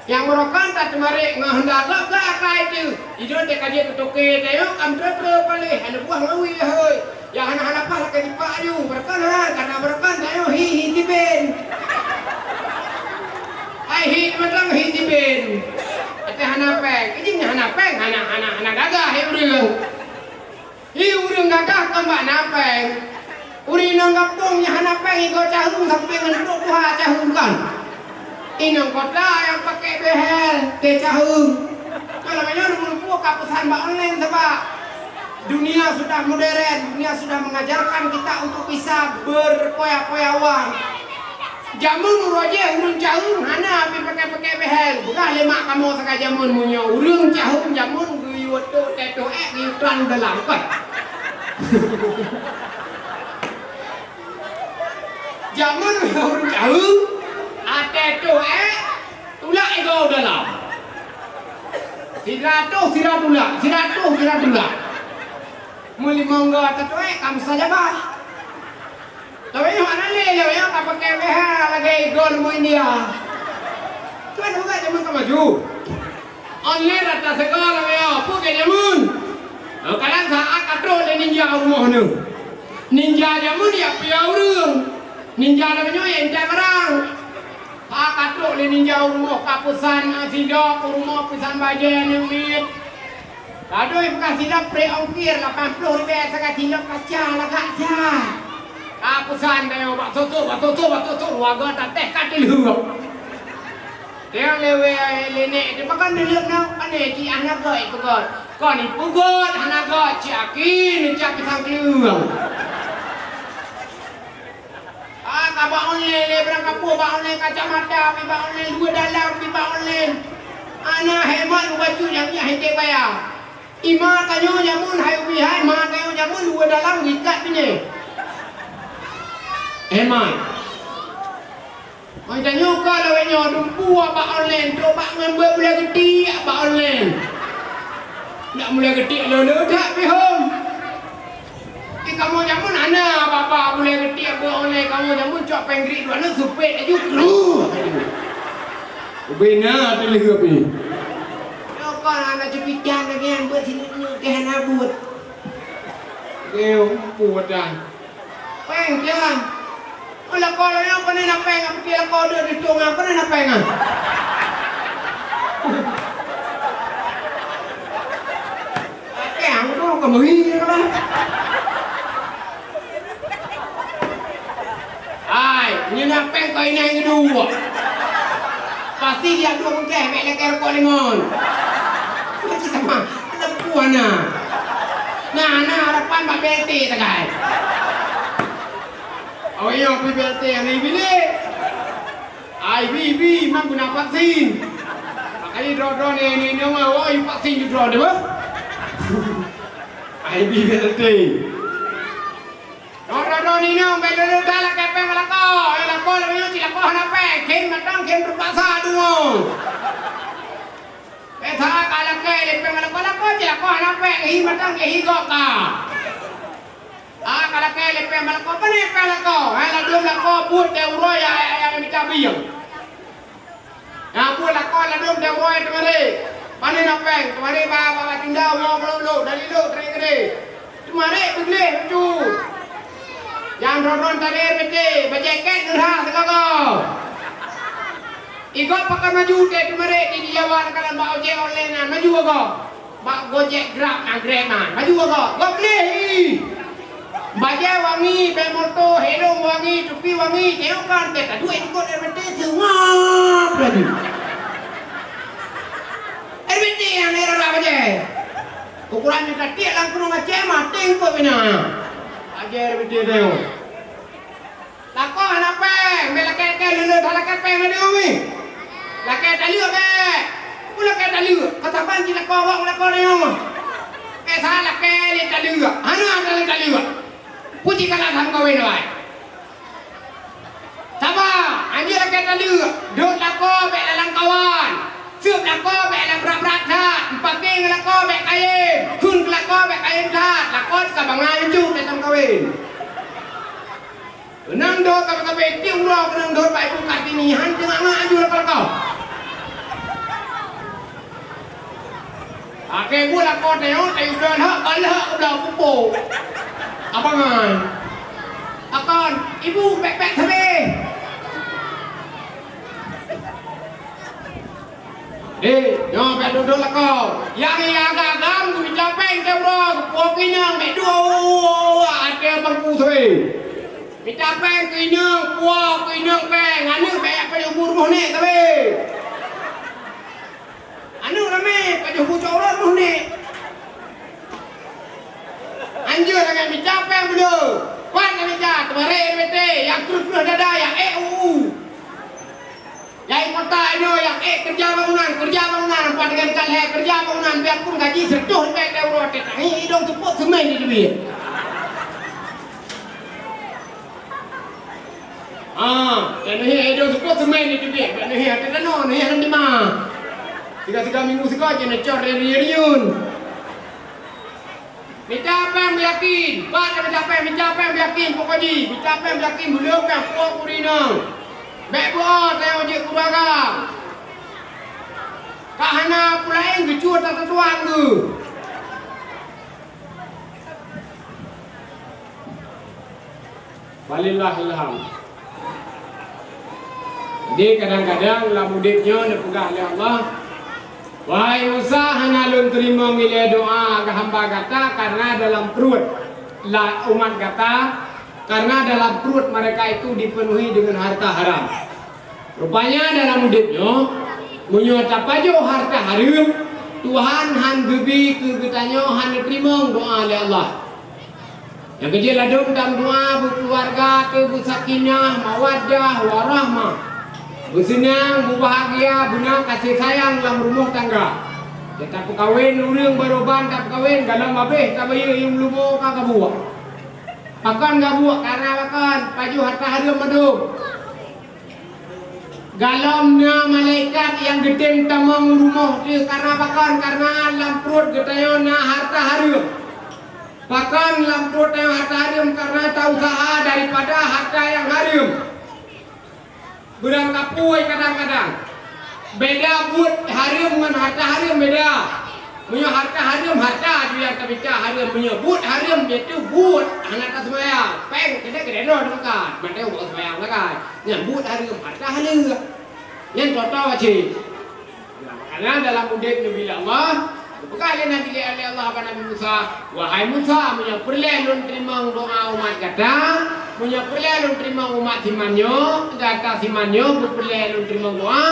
Nyang meurokon that teumarit ngon honda gob ka akai teuh. Idong teuh ka jeuet keu toke tanyoe ka meutreu-treu paléh, hana buah ngawi hôi. Nyang hana-hana paih lakèe jipak aju, meurokon han, karena meurokon tanyoe hi, hi siben. Ai hi mantong hi siben. Até hana péng. Ijin hana péng, hana, hana, hana gagah hi ureueng. Hi ureueng gagah kon bak na péng. Ureueng inong gampông nyang hana péng igoe caheueng sampoe ngon trok tuha caheueng kan. Inong kota nyang pakè behel teuh caheueng. Kalau meunyoe meureumpok ka peusan bak online sabab dunia sudah modern, dunia sudah mengajarkan kita untuk bisa berfoya-foya wang. Jameun uroe jéh ureueng caheueng hana pih pakè-pakè behel. Peugah lé mak kamoe sagai jameun, meunyoe ureueng caheueng jameun geuyue tôh teuh ék geuyue tran dalam kon. Jameun ureueng caheueng até tôh ék tulak igoe dalam. Sira tôh sira tulak, sira tôh sira tulak. Meulimong goe até tôh ék ka musajabah. Lawét nyoe hana lé, lawét nyoe ka pakè B H lagèe igoe leumo India. Tuan peugah jameun ka maju. Online rata sekolah lawét nyoe, peue keu jameun? Kadang saát ka trok lé ninja u rumoh neuh. Ninja jameun jak piôh ureueng. Ninja lawét nyoe jak intat barang. Saát ka trok lé ninja u rumoh ka peusan sidop u rumoh peusan bajèe neumiet. Padum ipeugah silop pré ongkir lapan ploh ribèe sagai silop kaca lagak that. Ka peusan tanyoe bak soe-soe, bak soe-soe, bak soe-soe, warga tatéh ka teulheueh. Teuh lewée lé nèk teuh pakon teulheueh na, pane cit hana göt ipeugöt. Kon ipeugöt hana göt cit aki neucak pisang kleueng. Ah, ka bak online lé barang kapoh bak online, kacamata pih bak online, luwa dalam pih bak online. Ana hemat ubacut nyang nyak hinte baya. Ima tanyoe jameun hai ubi hai, ma tanyoe jameun luwa dalam ikat binéh. Hemat. Hai tanyoe ka lawét nyoe dumpeue bak online, trok bak ngon beuet bulèe geutiek bak online. Nak mulai geutiek lé-lé that pih hom. Di kamoe jameun hana baba bulèe geutiek beuet online, kamoe jameun cok péng grik dua nyoe supet laju kruh. Ubé na tuléh pih. Nyoe kon hana cupitan lagèe nyan beuet sineuk-neuk teuh hana buet. Geu buet dah. Péng teuh. Oh, lakoe lôn nyoe pane na péng, pike lakoe deuh di tueng, pane na péng ah. Oke, aku tuh kembali lah. Hai, nyoe na péng kau inai ngeudua. Pasti dia dua bungkeh, mek lekeh rukok limon. Macam sama, lempu ana. Nah, nah, harapan bak B L T tagai. Oh iya, pih B L T nyang ibi lé. Ai bi, bi, man guna vaksin. Makanya droe-droe ni, ni, ni, wah, wah, vaksin ju droe deh, bah. Ai bi B L T. Droe-droe ni, ni, bèk lôn-lôn that lakèe péng meulakoe. Eh, lakoe, lakoe nyoe cit lakoe hana péng. Khem mantong, khem teupaksa deungoe. Bèk that ka lakèe lé péng meulakoe, lakoe cit lakoe hana péng. Hi mantong, hi gok ka. Ah, ka lakèe lé péng meulakoe, pane péng lakoe? Hai ladôm lakoe buet teuh uroe ya, ya, ya, mita bieng. Nyang buet lakoe ladôm teuh uroe teumari. Pane na péng? Teumari ba, ba, ba tunda uroe meulôk-lôk, dari lôk dari keudè. Teumari beugleh lucu. Nyang ron-ron tadi R B T, bajèe kèt geurhah sigoe-goe. Igoe pakon maju teuh teumari di Jawa nyan bak ojek online nyan, maju igoe. Bak Gojek, Grab, na Grab na. Maju igoe. Gob gleh i. Bajèe wangi, bèe moto, helom wangi, tupi wangi, tengok kan, teuka duek ikot R B T seungab laju. R B T nyang rara bajèe. Ukuran nyang ka tiek lam Gunong Aceh, maté engkot bina. Bajèe R B T tengok. Lakoe hana péng, bèk lakèe-lakèe lé Dah lakée péng ladôm weh. Lakée taleuek bék. Peue lakée taleuek? Ka saban cit lakoe awak meulakoe nyoe. Bék sa lakée lé taleuek. Hana atra lé taleuek. Peue cit ka lam kawen awai. Saba, anjeue lakée taleuek. Dot lakoe bék lam lamkawan. Seueb lakoe bék lam brat-brat that. Meupaké ngon lakoe bék kayém. Kheun keu lakoe bék kayém that. Lakoe ka bangai uncok lé lam kawen. Keunong dot sabe-sabe tiep uroe keunong dot bak ibu Kartini han teungoh-ngoh aju lakoe-lakoe. Akhé buet lakoe tanyoe tayue bloe lhok, ban lhok keu bloe pupo. Abang ai. Akon, ibu pek-pek sabe. Eh, nyoe bék dudoe lakoe. Nyang agam-agam geumita péng tiep uroe, geupuwoe keu inong, bék duek até bangku sabe. Mita péng keu inong, puwoe keu inong péng, aneuk bék jak pajoh bu rumoh nek sabe. Aneuk ramé pajoh bu cot uroe rumoh nek. Anjeue lagée mita péng beuleu. Pat nyang mita, teubarek reubeute, nyang kreueh-kreueh dada, nyang ék u-u. Nyang kota inoe nyang ék keureuja bangunan, keureuja bangunan, pat deungon kalhée keureuja bangunan, biarpun gaji seureutôh ribée teuh uroe, teutangieng idong seupôt seumén di teubiet. Ah, dan neuhiek idong seupôt seumén di teubiet, dan neuhiek ata tanoh, neuhiek lam teuma. Tiga-tiga minggu sigoe jih neucor dari riyeun. Mita péng beuyakin, pat mita péng, mita péng beuyakin, pokok jih, mita péng beuyakin, beuleubeh pok ureueng inong. Bék beuo tanyoe jeuet keuluwarga. Ka hana peue laén geucue tatatuan geuh. Walillahilham. Jadi kadang-kadang lam udeb nyoe neupeugah lé Allah, "Wahai Musa, hana lôn teurimong ilée doá hamba gata karena dalam pruet la-, umat gata, karena dalam pruet mereka itu dipenuhi dengan harta haram." Rupanya dalam udeb nyoe, meunyoe tapajoh harta hareuem, Tuhan han geubi keu geutanyoe han neuteurimong doá lé Allah. Nyang keujeuet ladôm tameudoá beukeuluwarga keu beusakinah, mawaddah, warahmah, beuseunang, beubahgia, beuna kasih sayang lam rumoh tangga. Nyang tapeukawen ureueng baroe ban tapeukawen, galom abéh tabayeue yuem lumo ka gabuek. Pakon gabuek? Karena pakon? Pajoh harta hareuem mandum. Galom na malaikat nyang geutem tamong u rumoh teuh karna pakon? Karna lam pruet geutanyoe na harta hareuem. Pakon lam pruet tanyoe harta hareuem? Karna ta-useuha daripada harta nyang hareuem. Beurangkapeue kadang-kadang. Beda buet hareuem ngon harta hareuem beda. Meunyoe harta hareuem, harta jih nyang tamita hareuem. Meunyoe buet hareuem, yaitu buet hana taseumayang. Péng keudeh-keudeh droe teuka, mantong buet seumayang sagai. Nyan buet hareuem, harta hareuem. Nyan contoh cit. Nah, karena dalam udeb Nabi Allah, geupeugah lé Nabi, lé Allah bak Nabi Musa, "Wahai Musa, meunyoe peureulée lôn teurimong doá umat gata, meunyoe peureulée lôn teurimong umat siman nyoe, gata siman nyoe, beupeureulee lôn teurimong doá,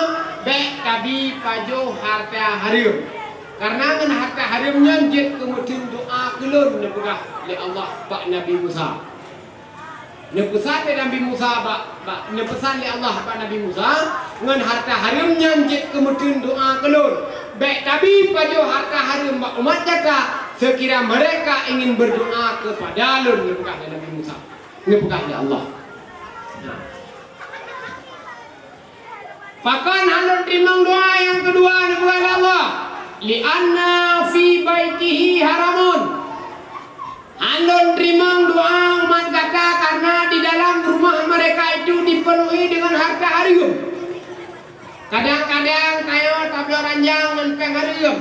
bék tabi pajoh harta hareuem." Karena ngon harta hareuem nyan jeuet keu meuteun doá keu lôn, neupeugah lé Allah bak Nabi Musa. Neupeusan lé Nabi Musa bak, bak, neupeusan lé Allah bak Nabi Musa, ngon harta hareuem nyan jeuet keu meuteun doá keu lôn. Bék tabi pajoh harta hareuem bak umat gata, seukira mereka ingin berdoa kepada lôn, neupeugah lé Nabi Musa. Neupeugah lé Allah. Nah. Pakon han lôn teurimong doá nyang keudua neupeugah lé Allah? "Li'anna fi baitihi haramun." Han lôn teurimong doá umat gata karena di dalam rumah mereka itu dipenuhi dengan harta hareuem. Kadang-kadang tanyoe tabloe ranjang ngon péng hareuem.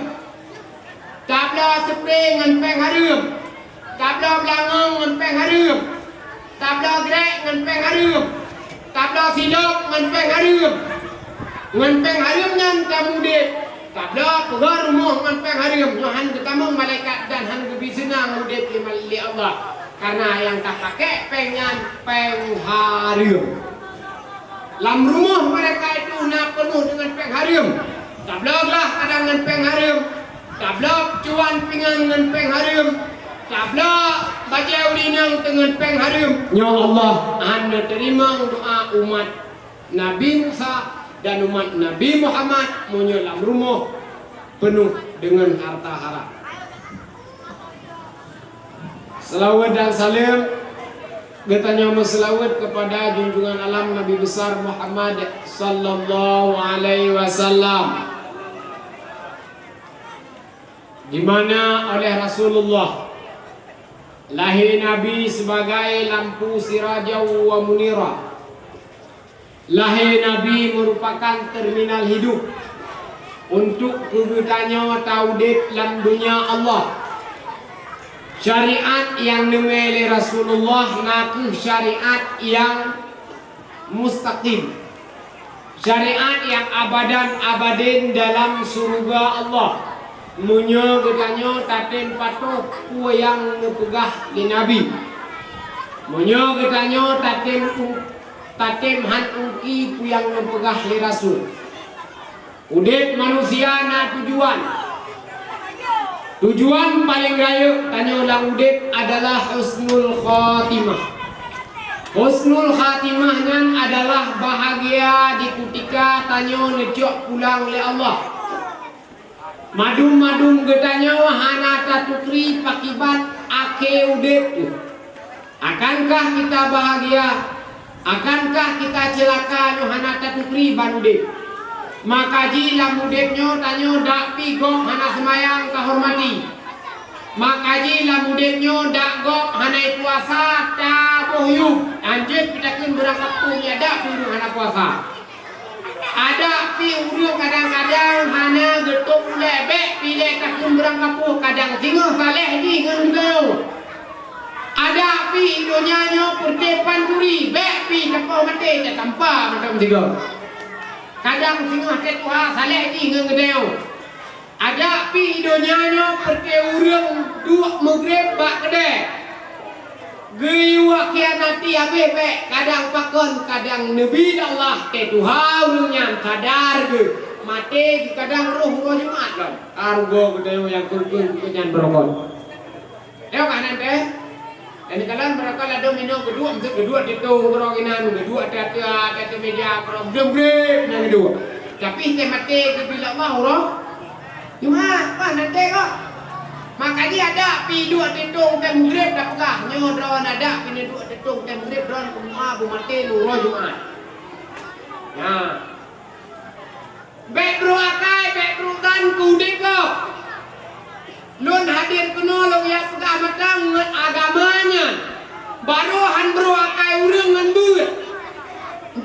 Tabloe seupre ngon péng hareuem. Tabloe beulangong ngon péng hareuem. Tabloe grék ngon péng hareuem. Tabloe silop ngon péng hareuem. Ngon péng hareuem nyan tamudeb. Tabloe peugöt rumoh ngon péng hareuem. Nyoe han geutamong malaikat dan han geubi seunang udeb lé mal-, lé Allah. Karena nyang tapakék péng nyan péng hareuem. Lam rumoh mereka itu na peunoh deungon péng hareuem. Tabloe glah kadang ngon péng hareuem. Tabloe cuan pingan ngon péng hareuem. Tabloe bajée ureueng inong deungon péng hareuem. Nyoe Allah hana teurimong doá umat Nabi Musa dan umat Nabi Muhammad meunyoe lam rumoh peunoh deungon harta haram. Seulaweuet dan saleuem geutanyoe meuseulaweuet keupada junjungan alam Nabi Besar Muhammad sallallahu alaihi wasallam, di mana oleh Rasulullah lahé Nabi sibagai lampu sirajan wa munira. Lahé Nabi meurupakan teuminal hidup untuk keu geutanyoe taudeb lam donya Allah. Syariat nyang neumé lé Rasulullah na kheueh syariat nyang mustaqim, syariat nyang abadan abadin dalam syeuruga Allah. Meunyoe geutanyoe tatem patuh peue nyang neupeugah lé Nabi, meunyoe geutanyoe tatem u- tatem han ungki peue nyang neupeugah lé Rasul. Udeb manusia na tujuan. Tujuan paleng rayeuk tanyoe lam udeb adalah husnul khatimah. Husnul khatimah nyan adalah bahagia di kutika tanyoe neucok pulang lé Allah. Madum-madum geutanyoe hana tatukri pakiban akhé udeb teuh. Akankah kita bahagia? Akankah kita ceulaka nyoe hana tatukri ban udeb? Maka jih lam udeb nyoe tanyoe dak pi gob hana seumayang tahormati. Maka jih lam udeb nyoe dak gob hana puasa taboh yum. Anjeut pih takheun beurangkapeue nyang dak pi hana puasa. Adak pi ureuëng kadang-kadang hana geutôp ulée, bék pi lé takheun beurangkapeue, kadang singoh saléh jih ngon geutanyoe. Adak pi donya nyoe peureute pancuri, bék pi tapoh maté tatampa mantong sigoe. Kadang singoh teuh tuha saléh jih ngon geutanyoe. Adak pi donya nyoe peureute ureuëng duek meugreb bak keudée. Geuyue khianati habéh bék, kadang pakon, kadang neubi Allah teuh tuha ureuëng nyan sadar geuh maté geuh kadang roh uroe Jumat lom. Ka rugoe geutanyoe nyang kheun-kheun geuh nyan beurokon. Nyoe ka nan teuh. Dan kalon beurokon ladôm inong geuduek, meuseuk geuduek titong uroe inan, geuduek ateueh-ateueh, ateueh meja, uroe greb-greb nyang geuduek. Tapi teuh maté geubi lé Allah uroe Jumat, bah nan teuh kok. Maka jih adak pi duek titong teuh meugreb tapeugah, nyoe droeneuh adak pi neuduek titong teuh meugreb droeneuh keumua beumaté uroe Jumat. Nyan. Bék brôk akai, bék brôk gan keu udeb gob. Lôn hadir keunoe lôn jak peugah mantong ngon agama nyan. Barô han brôk akai ureuëng ngon buet.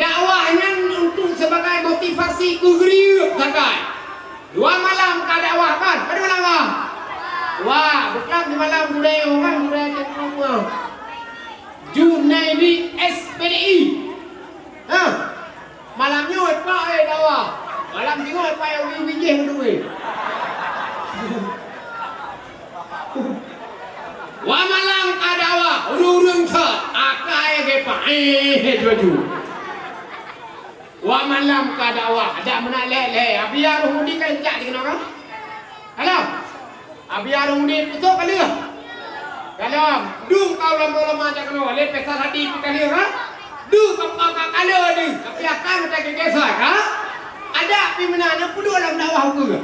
Dakwah nyan untuk sebagai motivasi keu geurieuëb sagai. Dua malam ka dakwah kan? Padum malam ka? Wah, beuklam di malam gurée nyoe kan, gurée teupeue. Junaidi S P D I. Ha. Malam nyoe pat, eh, dakwah. Malam singoh pat, eh, ubi bijéh meudui. Wah malam ka dakwah, ureuëng-ureuëng sa, akai geupak, eh, laju-laju. Wah malam ka dakwah, adak meunan lé-lé, Abi Arung Mudi ka jak di keunoe ka? Halo? Abi Arung Mudi pusok ka lheueh? Dalam, dum ka ulama-ulama jak keunoe, lé pesta tadi pi ka lheueh ka? Dum ka, ka, ka, ka lheueh dum, tapi akan gata geugesa ka? Adak pi meunan, na peuduek lam dakwah ukeue.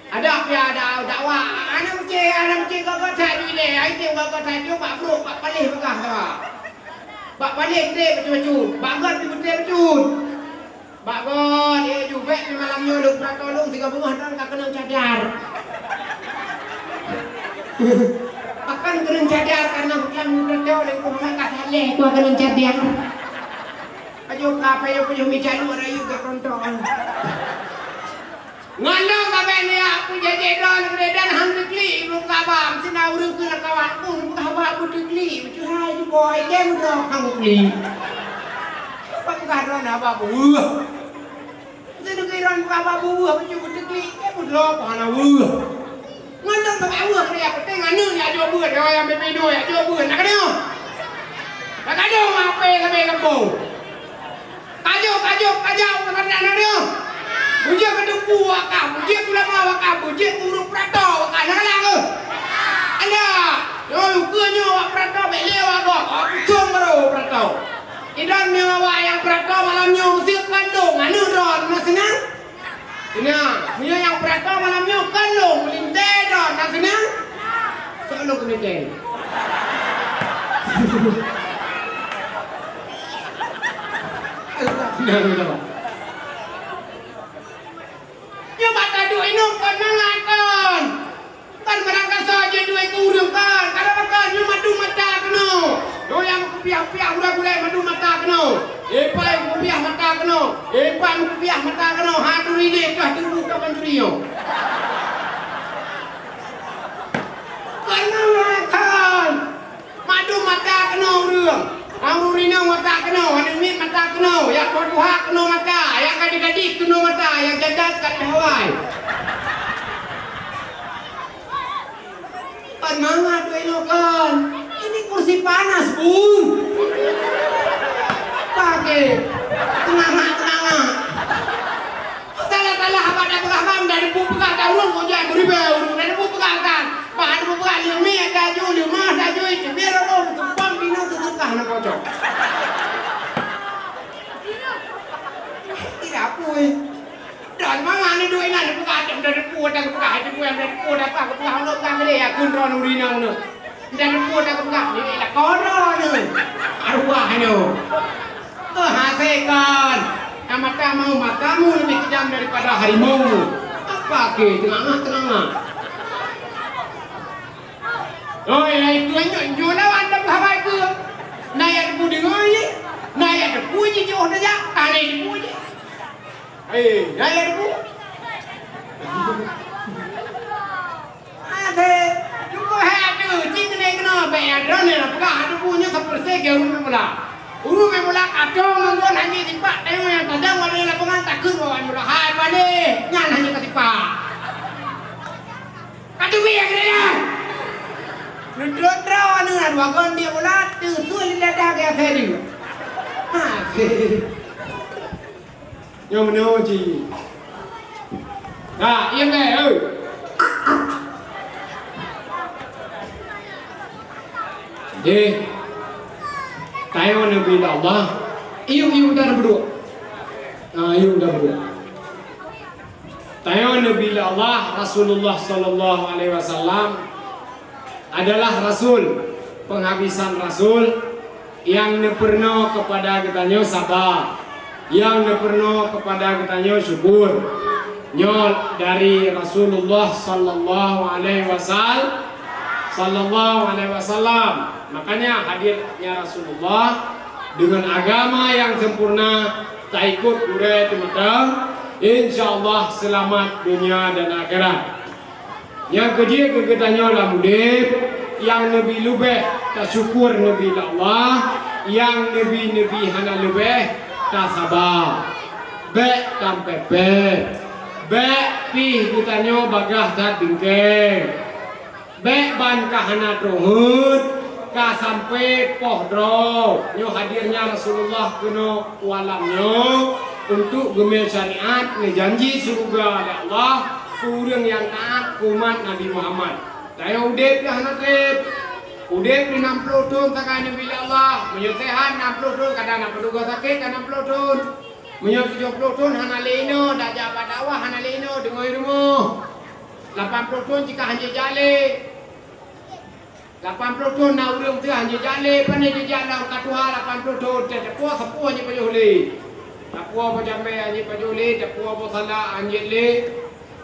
Adak pi ada dakwah, aneuk meucé, aneuk meucé gogo that ju ilée, ai tem gogo that ju bak brôk, bak paléh peugah sawa. Bak paléh treb bacut-bacut, bak got pih treb bacut. Bak got, ya ju bék pih malam nyoe lôn peuratoe lôn sigoe beungoh droen ka keunong cadar. Pakon keunong cadar, karena bukan muda teo lôn peugah ka saleh ku keunong cadar. Ajo ka payah-payah mita luek rayeuk geutonton. Ngon lôn ka bék neujak peujajak droeneuh keudeh dan han teuklik lôn kaba, meusti na ureueng keu lam kawan pun peugah haba beuteuklik, meucue hai jiboh ai lé meudroe han teuklik. Peugah droeneuh haba beuweueh. Meusti neukira peugah haba beuweueh, meucue beuteuklik, lé meudroe hana weueh. Ngon lôn bak aweueh keu ya, peuténg aneuk jak jok beuet, ya, nyang beuet, jak jok beuet, na keudeh? Ka kadong ape sabe gampông. Kajok, kajok, kajak, bukan aneuk dia. Bujik keu teungku wakaf, bujik keu ulama wakaf, bujik keu ureueng peuratoe wakaf, na galak keuh? Ada. Nyoe ukeue nyoe wak peuratoe, bék lé wak gob, wak pucong baru peuratoe. Idon meunyoe awak nyang peuratoe malam nyoe meuseuk kandong aneuk droe na seunang? Seunang. Meunyoe nyang peuratoe malam nyoe kandong meulintèe droe na seunang? Sok lôn keuneutèe. Seunang, seunang. Nyoe bak taduek inong kon mangat kon. Kon barang kasa jeuet duek keu ureueng kon. Karena kon nyoe madu mata keunoe. Nyoe nyang meukupiah-kupiah gulai-gulai madu mata keunoe. Ipai meukupiah mata keunoe. Ipai meukupiah mata keunoe. Ha turi lé kah turi ka pancuri nyoe. Kon mangat kon. Madu mata keunoe ureueng. Ureueng inong mata keunoe, aneuk miet mata keunoe, nyang tuha-tuha keunoe mata, nyang gadih-gadih keunoe mata, nyang jadat ka lheueh awai. Kon mangat duek nyoe kon. Ini kursi panas, Bun. Pakai. Teungangak-teungangak. Salah-salah haba tapeugah ban, dan peugah taureueng kok jai meuribèe ureueng, dan peugah kan. Bah peugah leumiek laju, leumah laju, itu biar ureueng tumpang bina teuteukah na pocong. Tidak pui. Dan mangat ni duek inan peugah, dan peugah, dan peugah, dan peugah, dan peugah, dan peugah, Allah tak boleh ya, kun ron ureueng inong tu. Dan pun aku peugah, "Ni lah kono ni. Arwah ni." Oh, hasé kon. Nyang mata mau matamu lebih kejam daripada harimau. Apa ke tengah-tengah? Oh, ya itu nyo, nyo lawan dah habai ke. Na ya debu dengoe ye. Na ya debu je jauh dah jak. Tadi debu je. Eh, na ya debu. Akhé, cukup hai adeue, cit keuneuk keunoe, bèk ya droeneuh peugah adeue bunoe sapeureuséh keu ureueng main bola. Ureueng main bola ka dong ngon hana sipak, tengok nyang tajam pada lapangan takheun bak main bola. Hai paléh, nyan hana ka sipak. Ka teubiet keunoe nyan. Neudroe-droe aneuk na dua gon dia bola, teusue lé dadah gaya saya. Ha, Nyoe meunoe cit. Ka, ieng deh, hei. Deh. Tanyoe Nabi Allah. Iyup, iyup, dah berdua. Ah, iyup, dah berdua. Tanyoe Nabi Allah, Rasulullah sallallahu alaihi wasallam, adalah rasul, penghabisan rasul, nyang neupeurunoe kepada geutanyoe saba, nyang neupeurunoe kepada geutanyoe syukur. Nyoe dari Rasulullah sallallahu alaihi wasal-, sallallahu alaihi wasallam. Makanya hadirnya Rasulullah dengan agama yang sempurna, taikut gurèe teumatang, insya Allah selamat dunia dan akhirat. Nyang keujeuet keu geutanyoe lam udép, nyang neubi leubeh tasyukur neubi lé Allah, nyang neubi-neubi hana leubeh tasaba. Bèk tampé-pé, bèk pih geutanyoe bagaih that bingkeng. Bèk ban ka hana troh heuet, ka sampoe poh droe. Nyoe hadirnya Rasulullah keunoe u alam nyoe untuk geumè syariat, neujanji syeuruga lé Allah keu ureueng nyang taat keu umat Nabi Muhammad. Tanyoe udép nyang hana trép. Udép di nam ploh thon sagai neubi lé Allah. Meunyoe seuhat nam ploh thon, kadang na peudugoe sakét ka nam ploh thon. Meunyoe tujoh ploh thon hana lé inoe, dak jak bak dakwah hana lé inoe, deungoe rumoh. Lapan ploh thon jika hana jak lé. Lapan ploh thon na ureueng teuh hana jak lé, pane jijak lam ka tuha lapan ploh thon, teuh teupue sapeue hana pajoh lé. Tapuwoe boh jamé hana pajoh lé, tapuwoe boh salak hana lé,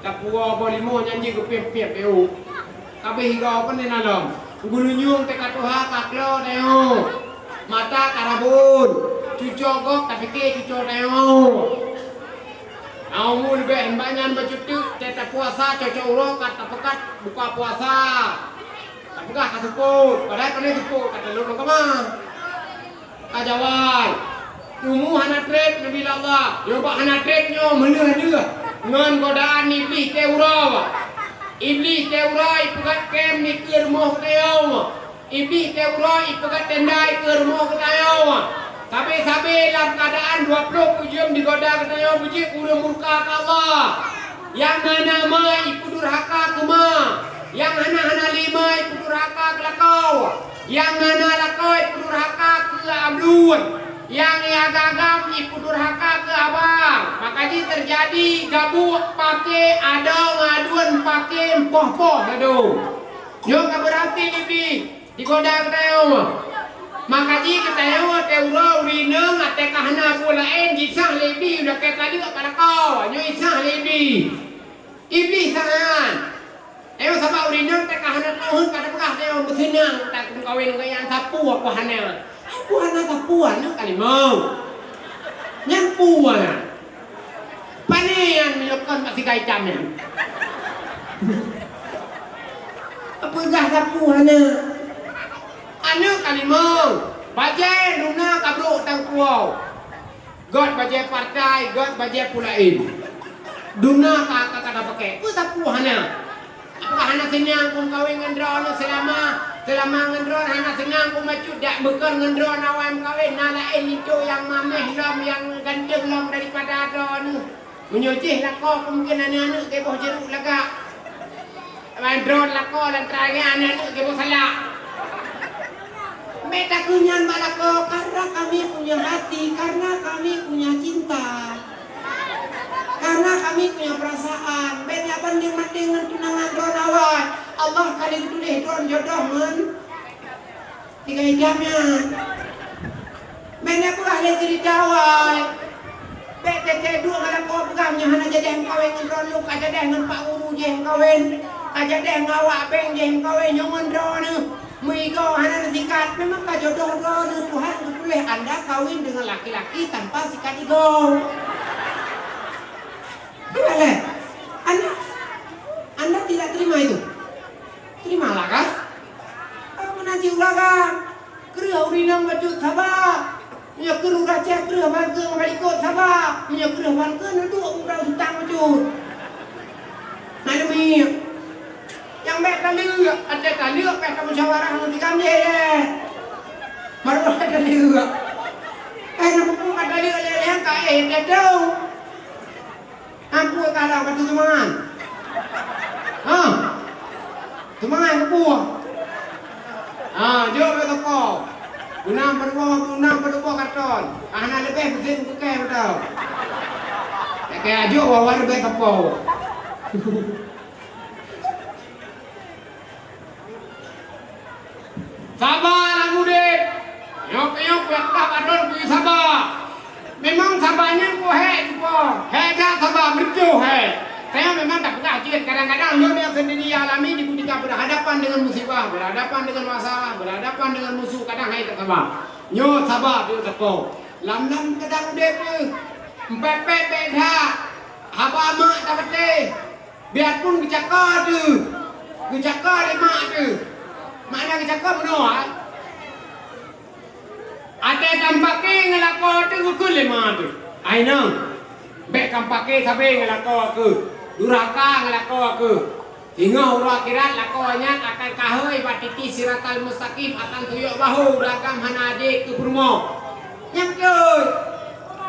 tapuwoe boh limoe nyan jih geupiep-piep beu. Kabeh higa pane na lom. Geurunyueng teuka tuha ka klo tanyoe. Mata ka rabon. Cuco gob tapike cuco tanyoe. Na umu leubeh banyan bacut teuk, teuh tapuasa cocok uroe ka tapeukat buka puasa. Tapeugah ka seupôt, padahai pane seupôt ka talôn lam kama. Ka jawai. Umu hana trép neubi lé Allah. Nyoe bak hana trép nyoe meuleuh deuh ngon godaan Iblih teuh uroe. Iblih teuh uroe ipeugöt kém dikeue rumoh geutanyoe. Iblih teuh uroe ipeugöt tenda ikeue rumoh geutanyoe. Sabe-sabe lam keuadaan dua ploh peujeuem digoda geutanyoe beujeuet ureueng murka keu Allah. Nyang na-na ma ipeudurhaka keu ma. Nyang hana-hana lé ma ipeudurhaka keu lakoe. Nyang na-na lakoe ipeudurhaka keu Abdul. Nyang agam-agam ipeudurhaka keu abang, maka jih teujadi gabuek paké adoe ngon aduen paké mpoh-poh ladôm. Nyoe ka beurati lé Iblih digoda geutanyoe. Maka jih geutanyoe watée uroe ureueng inong watée ka hana buet laén jisah lé Iblih, lakée taleuek bak lakoe, nyoe jisah lé Iblih. Iblih sahan. Nyoe sabab ureueng inong teuka hana teuheuet ka teupeugah nyoe beuseunang, tak meukawen ngon nyang sapeue aku hana. Aku hana sapeue aneuk ka limong. Nyan peue na? Pane nyan meunyoe kon mak sigai cam nyan. Peugah sapeue hana. Aneuk ka limong. Bajée luna ka brok tang puwoe. Göt bajée partai, göt bajée peue laén. Duna ka, ka, ka tapakée. Peue sapeue hana? Apakah hana seunang ku meukawen ngon droeneuh seulama, seulama ngon droeneuh hana seunang ku bacut dak beukeue ngon droeneuh awai meukawen? Na laén linto nyang mameh lom, nyang ganteng lom daripada droeneuh. Meunyoe jih lakoe, mungken aneuk-aneuk geuboh jeuruk lagak. Ban droeneuh lakoe lam teurangnya aneuk-aneuk geuboh salak. Meutakeu nyan bak lakoe, karena kami punya hati, karena kami punya cinta, karena kami punya perasaan. Bék nyak bandeng-bandeng ngon tunangan droeneuh awai. Allah ka lheueh geutuléh droeneuh jodoh ngon Tiga jam nyan. Meunan peugah lé ceurita awai. Bék teuteuk duek ngon lakoe peugah nyoe hana jadeh meukawen ngon droeneuh, ka jadeh ngon pak guru jih meukawen, ka jadeh ngon awak bank jih meukawen, nyoe ngon droeneuh. Meuigoe hana neusikat, memang ka jodoh droeneuh, Tuhan geutuléh anda kawin dengan laki-laki tanpa sikat igoe. Betul lé? Anda, anda tidak terima itu? Terimalah kan? Kamu nanti ulakan. Kreueh ureueng inong bacut saba. Meunyoe kreueh ureueng Aceh, kreueh ban keu ngon balikot saba. Meunyoe kreueh ban keu neuduek ureueng utang bacut. Nah, demi. Nyang bék taleuek, até taleuek bék tamusyawarah ngon si Gandhi, eh. Baru até taleuek. Eh, na peue ka taleuek lé-lé ka, eh, teuh. Ampun ka lam ka teumangan. Ha. Teumangan keupue. Ha, jok lé toko. Beunang peuduboh, beunang peuduboh karton. Ka hana leubeh meusén kukée beutôi. Kaya jok wawa leubeh toko. Saba lam udép. Nyoe keuh nyoe peue ka padon keu saba. Memang saba nyan keuh hék teupeue. Hék that saba, meureucôh hék. Saya memang tak peugah jeuet, kadang-kadang lôn nyang sendiri alami di ketika berhadapan dengan musibah, berhadapan dengan masalah, berhadapan dengan musuh, kadang hék that saba. Nyoe saba teuh teupeue. Lam-lam kadang udép teuh. Empet-pet bék that. Haba mak tapatéh. Biarpun geucaka teuh, geucaka lé mak teuh. Makna geucaka bunoe, ai. Até kampake ngon lakoe teuh geukheun lé mak teuh. Ai nang, bék kampake sabe ngon lakoe keuh, durhaka ngon lakoe keuh. Singoh uroe akhirat lakoe nyan akan kahôi bak titi siratal mustaqim, akan tuyok bahô ureueng agam hana adé keu peurumoh. Nyang keuh,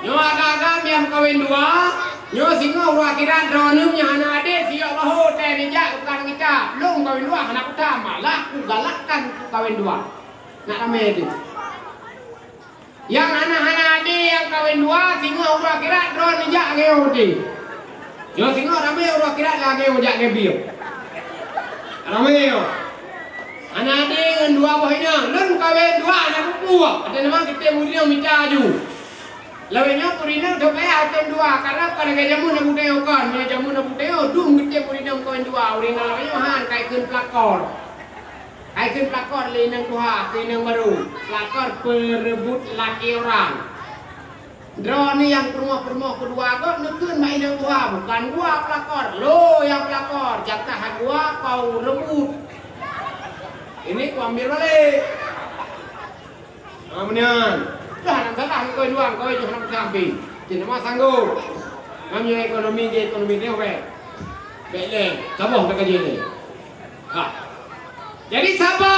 nyoe agam-agam nyang meukawen dua, nyoe singoh uroe akhirat droeneuh nyang hana adé siyok bahô teuh neujak keu peugah ngon gata, lôn meukawen dua hana kutam, malah kugalakkan keu kawen dua. Nak ramé teuh. Nyang hana-hana adé nyang kawen dua, singoh uroe akhirat droeneuh neujak ngon udép. Nyoe singoh ramé uroe akhirat lagèe jak ngon biôh. Ramé nyoe. Hana adé ngon dua boh inong. Lôn kawen dua aneuk pupu. Até nama geutem ureueng mita aju. Lawét nyoe ureueng inong teuh payah até dua, karena kon lagèe jameun Abu Teo kon. Meunyoe jameun Abu Teo dum geutem ureueng inong kawen dua. Ureueng inong lawét nyoe han kai kheun pelakor. Hai kheun pelakor lé inong tuha keu inong barô, pelakor peureubot laki orang. Droeneuh nyang peurumoh-peurumoh keudua gob neukheun bak inong tuha, bukan gua pelakor, lo nyang pelakor, jatah gua kau reubot. Ini kuambil balik. Ha, meunan. Dah, nyang salah ngon kawin dua, kawin jih hana peucah api. Cit nama sanggob. Ngon nyoe ekonomi jih, ekonomi nyoe wéh. Bèk lé, saboh teuka jih lé. Ha. Jadi saba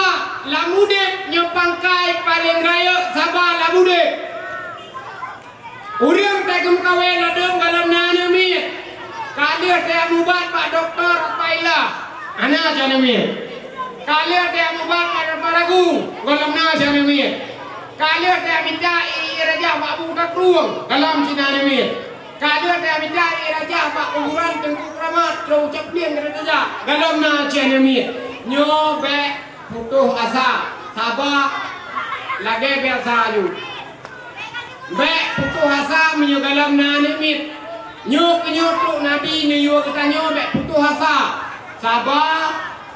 lam udép nyoe pangkai paleng rayeuk saba lam udép. Ureueng teuka meukawen ladôm gohlom na aneuk miet. Ka lheueh teuka mubat bak dokto Rufaillah, hana cit aneuk miet. Ka lheueh teuka mubat bak Dokto Agung, gohlom na cit aneuk miet. Ka lheueh tamita ié rajah bak Abu Takrueng, gohlom cit na aneuk miet. Ka lheueh tamita ié rajah bak kuburan Teungku Keramat, troh ucap plieng keu rajah, gohlom na cit aneuk miet. Nyoe bék putôh asa, saba lagée biasa aju. Bék putôh asa meunyoe gohlom na aneuk miet. Nyoe keuh nyoe trok Nabi neuyue geutanyoe bék putôh asa, saba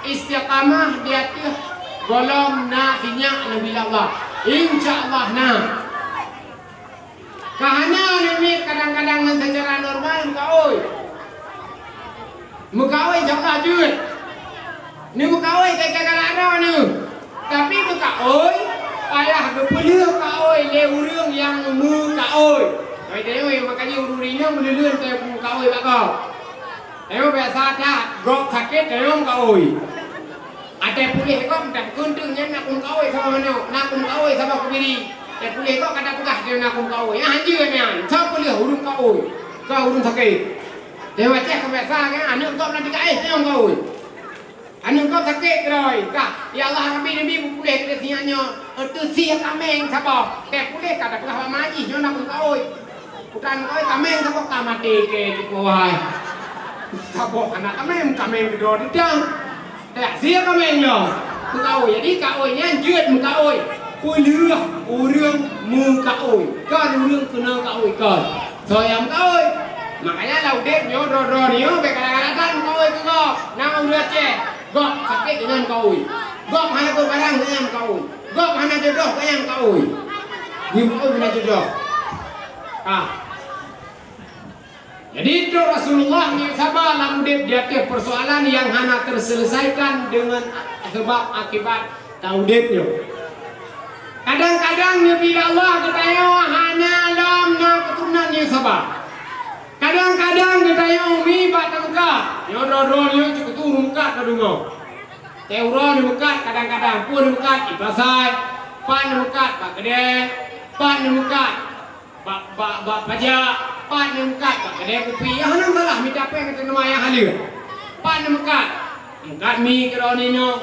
istiqamah di ateueh gohlom na sinyak Nabi Allah. Insya Allah na. Ka hana aneuk miet kadang-kadang ngon seucara normal meukaôi. Meukaôi insya Allah jeuet. Neumeukaôi ka-, ka-, ka-, ka-, ka-, neuh. Tapi meukaôi payah geupeulheueh kaôi lé ureuëng nyang meukaôi. Hai tanyoe, makajih ureuëng inong meulheueh-lheueh teuh meukaôi bak gob. Tanyoe biasa that, gob sakét tanyoe meukaôi. Até puléh gob, meutakheun teuk nyan na keu meukaôi saboh manok, na keu meukaôi saboh keubiri. Até puléh gob ka tapeugah tanyoe na keu meukaôi. Ah, hanjeuet nyan, soe peulheueh ureuëng kaôi, ka ureuëng sakét. Tanyoe Aceh ka biasa nyan, aneuk gob na teuka éh tanyoe meukaôi. Aneuk gob sakét keudroe, kah, "Ya Allah, Rabbi, Nabi, beupuléh keu sinyak nyoe, teusie kaméng saboh." Teupuléh ka tapeugah bak ma jih, "Nyoe na keu meukaôi." Bukan meukaôi, kaméng saboh ka maté keu tupo wahai. Saboh hana kaméng, kaméng keudroe teuh. Teusie kaméng nyoe. Meukaôi, jadi kaôi nyan jeuet meukaôi. Peulheueh ureuëng meukaôi, kon ureuëng keunoe kaôi kon. Soe nyang meukaôi? Makanya lam udeb nyoe droe-droe nyoe bék kadang-kadang that meukaôi keu gob. Na ureuëng Aceh, gob sakét gobnyan meukaôi. Gob hana geubarang gobnyan meukaôi. Gob hana jodoh gobnyan meukaôi. Geumeukaôi hana jodoh. Ah. Jadi trok Rasulullah nyoe saba lam udeb di ateueh persoalan nyang hana terselesaikan deungon sebab akibat lam udeb nyoe. Kadang-kadang neubi lé Allah geutanyoe hana lom na keuturonan nyang saba. Kadang-kadang geutanyoe umi bak tameukat, nyoe droe-droe nyoe cit keu ureuëng meukat ka deungoe. Teuh uroe neumeukat kadang-kadang, peue neumeukat di pasai, pat neumeukat bak keudè, pat neumeukat bak, bak, bak pajak, pat neumeukat bak keudè kupi. Nyang hana masalah mita péng ateueh nama nyang haleue. Pat neumeukat, meukat mi keudroe ninoe,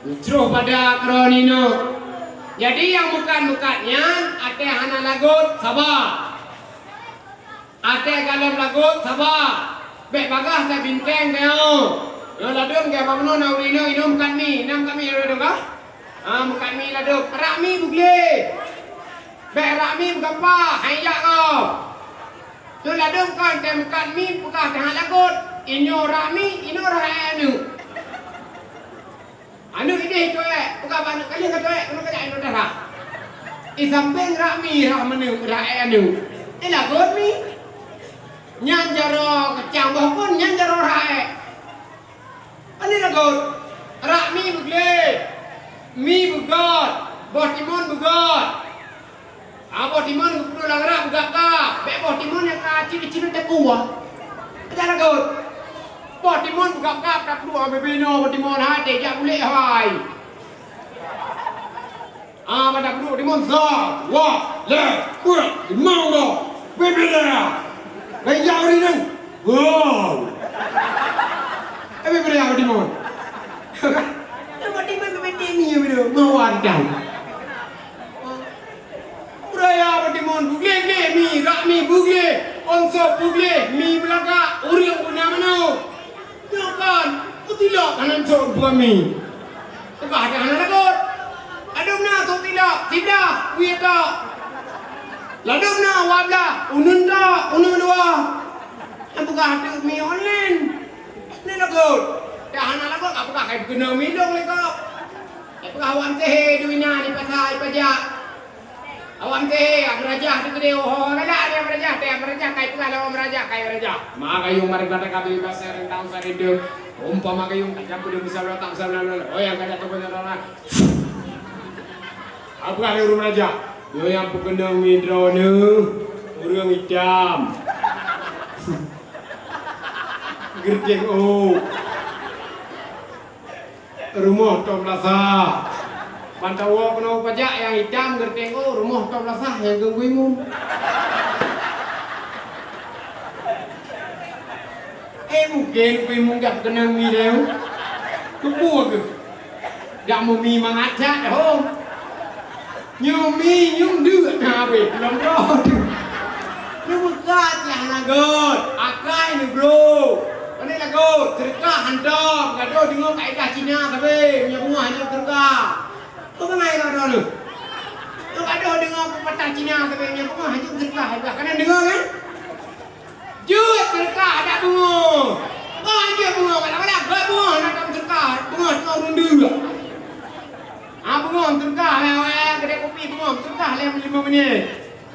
meucroh pada keudroe ninoe. Jadi nyang meukat-meukat nyan até hana lagot, saba. Até gohlom lagot, saba. Bék bagaih that binteng tanyoe. Nyoe ladôm geuh bak meunoe na ureuëng inong, inong meukat mi, inong meukat mi ladôm kah? Ah, meukat mi ladôm. Rak mi beugleh. Bék rak mi beugapa, hai jak kau. Nyoe ladôm kon teuh meukat mi peugah teuhah lagot. Inyoe rak mi, inong rak aneuk. Aneuk ideh toh ék, peugah bak aneuk kalian ka toh ék, keunoe kajak inong dara. Di sampéng rak mi, rak aneuk, rak aneuk. Di lagot mi. Nyan jaroe keucang boh kon, nyan jaroe rak ék. Aneuk lagot. Rak mi beugleh. Mi beugöt. Boh timon beugöt. Ah, boh timon geupeuduek lam rak beugab-gab. Bék boh timon nyang ka cit-cit teukuah. Adak lagot. Boh timon beugab-gab, tapeuduek bebe inoe boh timon hai, teuh jak bulek hai. Ah, pada peuduek timon sa, dua, lhèe, peuet, limong boh. Bebe raya. Bék jak ureueng nyan. Wow. Eh, bebe raya boh timon. Boh timon bebe tini, bebe. Mau ada. Beuraya boh timon beugleh-gleh mi, rak mi beugleh, ôn sôk beugleh, mi beulagak, ureueng beuna meunoe. Nyoe kan, meutilok hana sôk buah mi. Peugah dah hana lagot. Ladôm na sôk tilok, siblah, wie tok. Ladôm na dua blah, uneun tok, uneun dua. Nyang peugah teuk mi online. Ni lagot. Dah hana lagot, ka peugah kai peukeunong mi lôn lé gob. Ka peugah awak meutehe duek inan di pasa, di pajak. Awak meutehe, meurajah teuh keudeh, oh, oh, galak dia meurajah, dia meurajah, kai peugah lawan meurajah, kai meurajah. Ma gayung mari bata kabi basa rentang sa rindu. Umpama gayung ka campur dia misal rata, misal rata, rata. Oh, nyang ka jatuh banyak rata. Apa ada ureueng meurajah? Nyoe nyang peukeunong mi droeneuh, ureueng itam. Geureuteng ôk. Rumoh tom lasah. Ban tawoe keunoe pajak nyang itam geureuteng ôk, rumoh tom lasah nyang keu Imeum. Eh, mungken Imeum dak keunong mi lé. Keupeue keuh? Dak meu mi mangat that hom. Nyoe mi, nyoe deuk na habéh, lom droe. Neumeukat nyang lagot, akai neubloe. Pane lagot, seudeukah hantom, gadôh deungoe kaedah Cina sabe, meunyoe beungoh hanjeuet seudeukah. Peue bangai lom droeneuh? Nyoe gadôh deungoe peupatah Cina sabe, meunyoe beungoh hanjeuet seudeukah, hanjeuet kana deungoe kan? Jeuet seudeukah adak beungoh. Bah jeuet beungoh, kadang-kadang bah beungoh hana tam seudeukah, beungoh teungoh ureueng deuk. Ah, beungoh seudeukah, wéh-wéh, keudè kupi beungoh seudeukah lé limong minit.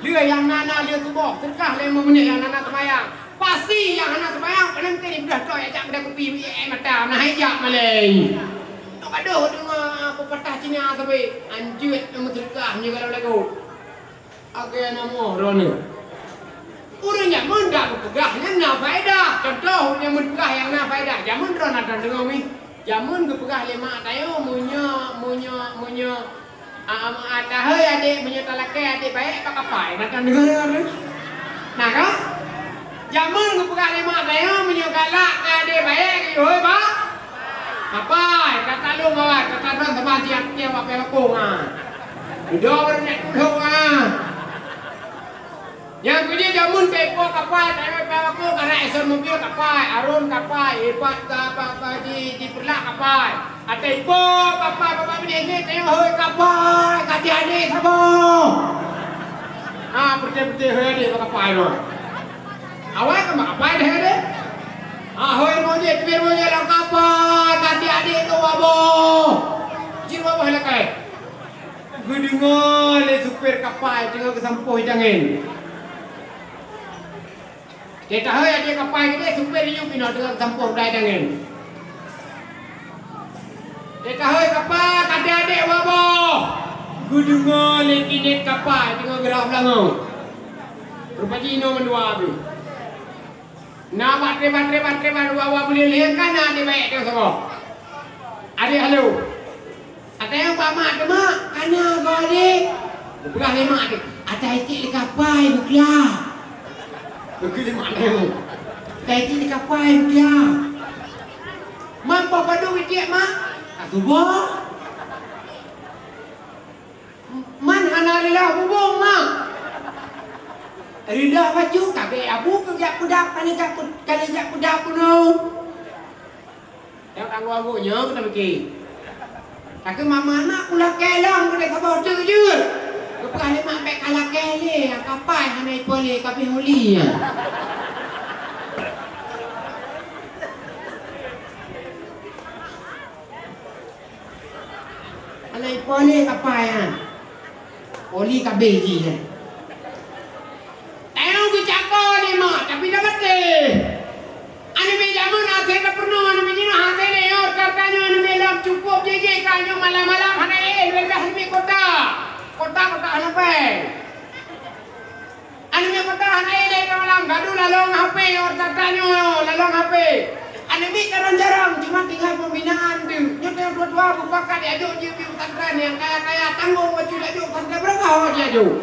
Lheueh nyang na-na lheueh suboh, seudeukah lé limong minit nyang na-na seumayang. Pasti nyang hana seumayang, paléng teuh dibeudôh droe jak keudè kupi, eh, mata, na hai jak malèe. Nyoe gadôh deungoe peupatah Cina sabe, hanjeuet meuseudeukah meunyoe galak lagoe. Lagèe na moh droeneuh. Ureueng jameun dak geupeugah nyan na faedah. Contoh, ureueng jameun peugah nyang na faedah. Jameun droeneuh na deungoe mi. Jameun geupeugah lé mak tanyoe, meunyoe, meunyoe, meunyoe, a, a, a, tahôi adék, meunyoe talakèe adék baék bak kapai. Na deungoe nyan? Na kan? Jameun geupeugah lé mak tanyoe, meunyoe galak keu adék baék, geuyue hôi bak kapai. Ka talôn kawan, ka talôn sama jiak tiang bak pih bakong, ha. Dudoe ureueng nyak tulông, ha. Nyang keujeuet jameun ka ipo kapai, tanyoe ipo kapai, karena ison mobil kapai, arôn kapai, ipat ka, ka, ka di, di Peureulak kapai. Até ipo kapai, bapak bini ini, tanyoe hôi kapai, ka di adék saboh. Ah, peureté-peureté hôi adék bak kapai nyoe. Awai ka bak kapai deh adék. Ah, hôi moje, teubiet moje lam kapai, ka di adék tu waboh. Jih waboh lakai. Geudeungoe lé supir kapai teungoh geusampôh idangen. Teuka hôi adék kapai keudéh, supir iyup inoe teungoh geusampôh dai idangen. Teuka hôi kapai, ka di adék waboh. Geudeungoe lé kinék kapai teungoh geurhah beulangöng. Rupa jih inoe mandua abéh. Na batré, batré, batré, batré, wa, wa, buleuen lheueh ka na di baék teuh saboh. Adék halo. Atai nyang bak mak teuh, "Mak, ka na goe adék." Geupeugah lé mak teuh, "Atai cit lé kapai bukla." Geupeugah lé mak teuh, "Atai cit lé kapai bukla." "Man poh padum itiek, Mak?" "Ka suboh." "Man hana reuloh bubông, Mak?" "Reuloh bacut, ka bèk abu keu jak peudap, ka lheueh jak peu-, ka lheueh jak peudap keunoe." Nyang anggô-anggô nyoe keuneuk pike. Takheun mama na kulakèe lom keudéh saboh teuk jeuet. Geupeugah lé mak bèk kalakèe lé, nyang kapai hana ipo lé, ka bèk uli nyan. Hana ipo lé kapai nyan. Oli kabeh jih nyan. Tanyoe geucako lé mak, tapi dak patéh. Aneuk miet jameun asai ka peurunoe, aneuk miet jinoe asai lé nyoe, ka tanyoe aneuk miet lom cukup jih-jih ka nyoe malam-malam hana éh, leubeh aneuk miet kota. Kota, kota hana péng. Aneuk miet kota hana éh lé ka malam, gadoh lalong H P, nyoe ka tanyoe lalong H P. Aneuk miet carông-carông, cuma tinggai pembinaan tu. Nyoe tanyoe dua-dua beupakat diajok jeuet piôh pesantren, nyang kaya-kaya tanggong baju diajok pesantren, beurangkapat diajok.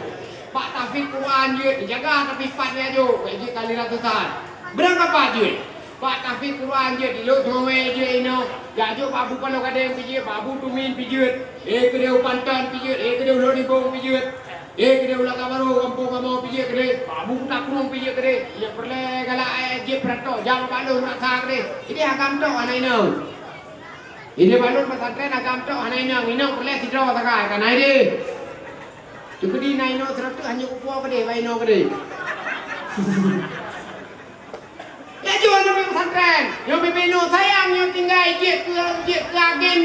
Bak tahfiz Quran jeuet dijaga, tapi pat diajok, bèk jeuet kali ratusan. Beurangkapat jeuet. Bak tahfiz Quran jeuet, di Lhokseumawe jeuet inoe, jak jok bak Abu Paloh Gadeng pih jeuet, bak Abu Tumin pih jeuet, eh keudéh u Panton pih jeuet, eh keudéh u Lhok Nibong pih jeuet, eh keudéh u Laka Barô, Gampông Kamoe pih jeuet keudéh, bak Abu Kuta Krueng pih jeuet keudéh, nyang peureulèe galak, eh, jeuet peurantok, jak bak lôn rasa keudéh. Idéh agam tok hana inong. Idéh bak lôn pesantren agam tok hana inong, inong peureulèe sidroe sagai, ka na idéh. Teukeudi na inong sireutôh hana kupo keudéh, bak inong keudéh. Laju aneuk miet pesantren, nyoe bibinoe sayang nyoe tinggai jeuet keu, jeuet keu agen,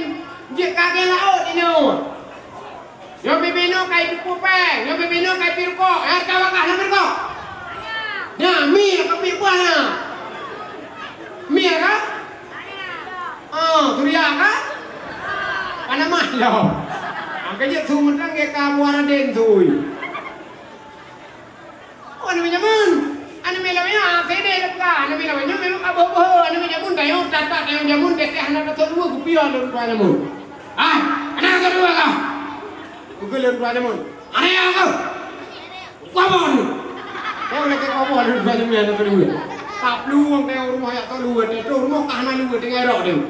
jeuet keu agen laôt inoe. Nyoe bibinoe kai teupeu péng, nyoe bibinoe kai pi rukok, eh, ka wakah na pi rukok? Nyan, mi ka pi buah na. Mi ka? Ah, Suria ka? Panama lom. Angka jeuet su meuteung ka buah Raden sui. Oh, aneuk miet jameun. Aneuk miet lawét nyoe, ah, sideh lé peugah. Aneuk miet lawét nyoe memang ka boh-boh. Aneuk miet jameun tanyoe, that-that tanyoe jameun, teuh-teuh hana ka dua geupiôh lôn tuan jameun. Hai, hana ka dua kah? Geupeugah lôn tuan jameun. Hana ka kah? Kuboh lôn. Oh, lagèe kuboh lôn tuan jameun hana ka dua. Taplueng tanyoe rumoh jak tolu, teuh rumoh ka hana dua, tinggai rok teuh.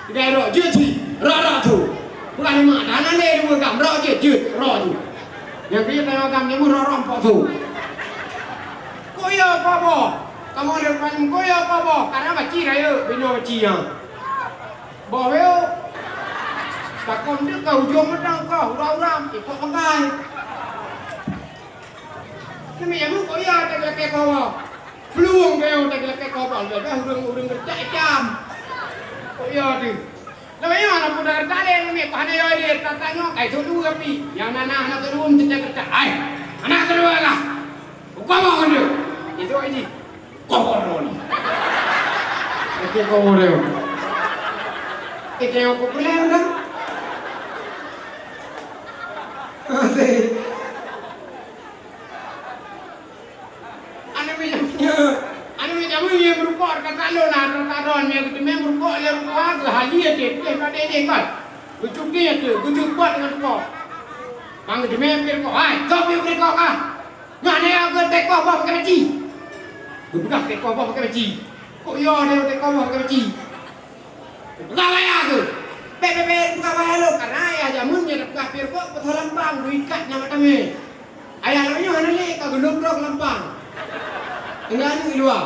Tinggai rok, jeuet cit. Rok-rok tu. Bukan lima, dah na lé dua gam, rok jeuet, jeuet, rok jeuet. Nyang keu jeuet lima gam, nyang meuh rok-rok pok su. Kok yo kok boh? Kamoe lé depan, kok yo kok boh? Karena baci rayeuk, binoe baci nyan. Boh yo. Takon deuk ka ujong meudang ka, uram-uram, ikot pangkai. Nami nyan kok yo tak lakée kok boh? Plueng keu yo tak lakée kok boh, leubeh ureueng-ureueng geutak itam. Kok yo tu? Lawét nyoe na peue takalon lé, meuhana yo ideh, tatanyoe kai sot dua pi. Nyang na, na, hana sot dua meuteujak geutak. Hai, hana sot dua lah. Buka mah keuneuk. Itu aja. Koh koh ni. Oke, koh koh dia. Kita yang populer kan? Masih. Aneuk miet jameun nyoe, aneuk miet jameun nyoe meurukok rata-rata lôn, rata-rata droe nyoe geuteumé meurukok lé rupa geuhali até piléh padé jih kon. Geucuki até, geuteupot ngon rukok. Bang geuteumé pih rukok, "Hai, soe pih meurukok kah?" Nyan aneuk nyoe geutekoh boh pakai peci. Geupeugah tekoh boh pakai peci. Kok yo aneuk tekoh boh pakai peci? Peugah wayah tu. Bèk, bèk, bèk, peugah wayah lom. Karena ayah jameun nyan peugah pih rukok, peutoh lambang, geuikat nyang mata mè. Ayah lôn nyoe hana lé ka geulom droe lambang. Tinggai aneuk di luwa.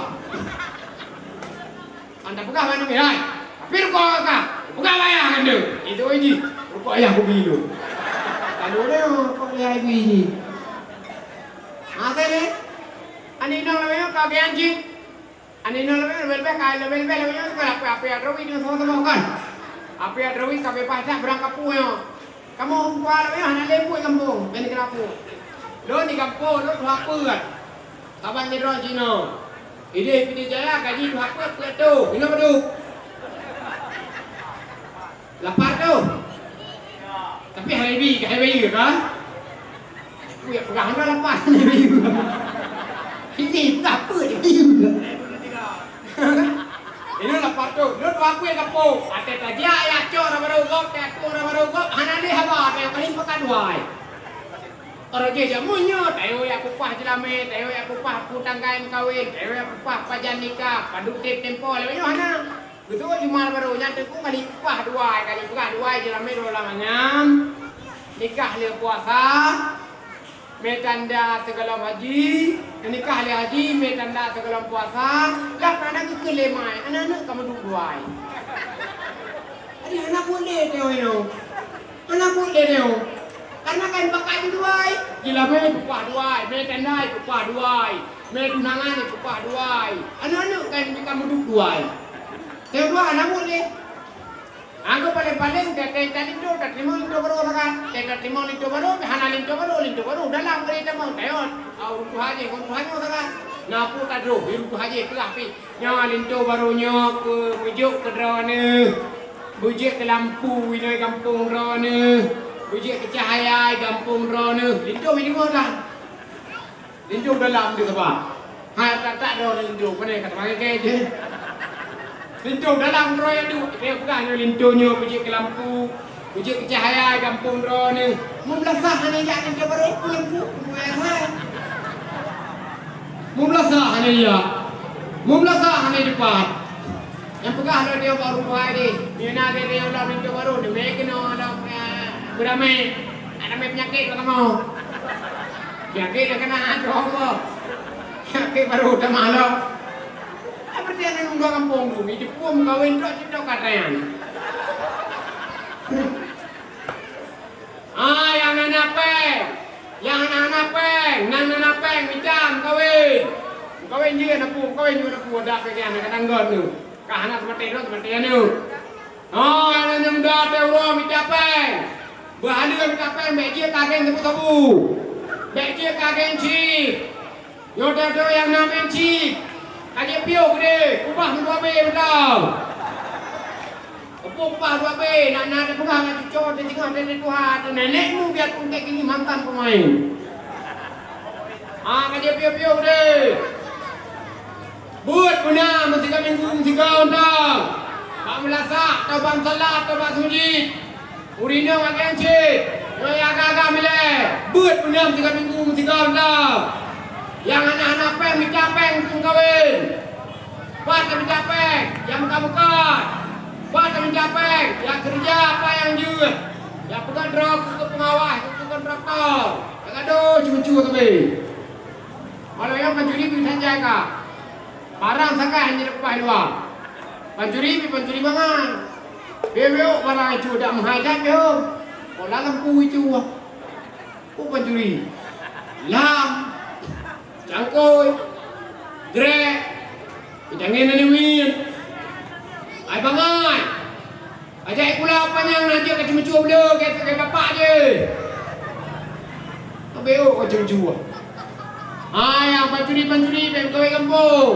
Anda peugah bak aneuk, "Hai, tapi rukok ka, peugah wayah ngon deuh." Itu jih, rukok ayah kubi tu. Lalu dia rukok ayah kubi ni. Ha, saya ni. Aneuk inong lôn nyoe ka geuyan jih. Aneuk inong lôn leubeh-leubeh ka, leubeh-leubeh lôn nyoe ka, apui-apui Adrowi deungon saboh-saboh kan. Apui Adrowi ka beubaih that beurangkapeue nyoe. Kamoe ureueng tuha lôn nyoe hana lé peue gampông, ben keurapu. Lôn di gampông, lôn tuha peuet. Saban sidroe jinoe. Idéh Pidie Jaya gaji tuha peuet, peuet tu. Inoe padub. Lapar tu. Tapi hai bi, hai bayeue kan? Aku ya peugah enggak lapar, hai bayeue. Ini peugah apa dia bayeue? Ini lapar tu. Lu dua kuih kapung. Até tajak ya cok orang baru gop, tak tu orang baru gop. Hana deh haba, kayak paling pekan wai. Orang je jamu nyo, tayo ya kupah jelame, tayo ya kupah putanggai mengkawin, tayo ya kupah pajan nikah, paduk tip tempo, lalu nyo hana. Beutôi jumah barô nyan teungku kali peugah dua, kali peugah dua jeulamé dua lam anyam, nikah lé puasa, mé tanda sigohlom haji, nikah lé haji, mé tanda sigohlom puasa, lam na geukheun lé mai, aneuk-aneuk ka meuduek duai. Jadi hana boleh teuh inoe. Hana buet lé nyoe. Karena kan bakat duai. Jeulamé peupah duai, mé tandai peupah duai, mé tunangan peupah duai. Aneuk-aneuk kan ka meuduek duai. Teuh dua hana buet lé. Anggo paleng-paleng teuh, teuh linto, tateurimong linto barô sagat. Teuh tateurimong linto barô, hana linto barô, linto barô dalam kali tamong. Teuh, ureueng tuha jih, ureueng tuha nyoe sagat. Na peue tadroh, ureueng tuha jih peugah pih. Nyoe linto barô nyoe keu meujok keu droeneuh, beujeuet keu lampu inoe gampông droeneuh, beujeuet keu cahya gampông droeneuh. Linto meunyoe lah. Linto dalam di sabab. Hai tak-tak droeneuh linto, pane ka teuma keu jih. Linto dalam droe nyoe, dia peugah nyoe linto nyoe beujeuet keu lampu. Beujeuet keu cahya gampông droeneuh. Meublasah hana jak linto barô pun, pun, pun, pun, pun. Meublasah hana jak. Meublasah hana dipat. Nyang peugah lôn dia baru buhai deh. Meunyoe na dia dia lom linto barô, neume keunoe lom, eh, beuramé. Ada mé peunyakét bak kamoe. Peunyakét nyang keunan droe Allah. Peunyakét barô tamah lom. Apa dia nang dua gampông tu, mi jepum kawin tok, tok kata nyan. Ah, nyang na-na péng. Nyang na-na péng, nyang na-na péng mita meukawen. Meukawen jeuet na peue, meukawen jeuet na peue, dak pih nyan, na kadang got nyoe. Ka hana teumaté droe, teumaté aneuk. Oh, aneuk nyang muda teuh uroe mita péng. Beuhaleue mita péng, bèk jeuet keu agen sabu-sabu. Bèk jeuet keu agen chip. Nyoe droe-droe nyang na péng chip, ka jipiôh keudeh, ubah meudua bée mantong. Ubah dua bée, na, na teupeugah ngon cucoe teuh singoh teuh tuha teuh, nenek mu biar pun keu gini mantan pemain. Ah, ka jipiôh-piôh keudeh. Beuet beuna meusigoe minggu meusigoe mantong. Bak meulasah, atau bak musala, atau bak seumeujiet. Ureueng inong agen cit, nyoe agam-agam ilée, beuet beuna meusigoe minggu meusigoe mantong. Nyang hana-hana péng mita péng keu meukawen. Pat mita péng, nyang meukat-meukat. Pat mita péng, nyang keureuja apa nyang jeuet. Tapeugah droe keu pengawas, keu kontraktor. Tagadôh cucu sabe. Malam nyan pancuri pih that jai ka. Barang sagai hana jipeugah luwa. Pancuri pih pancuri mangan. Bewok barang icu dak meuhai that jom. Pola lampu icu. Peue pancuri? Lam, cangkôi, grek, itangen aneuk miet. Ai bangai. Ajak pula panyang na jeuet ka ceumeucue bleue keu, keu bapak jih. Teubeuk ka ceumeucue. Hai nyang pancuri-pancuri bèk meukawen gampông.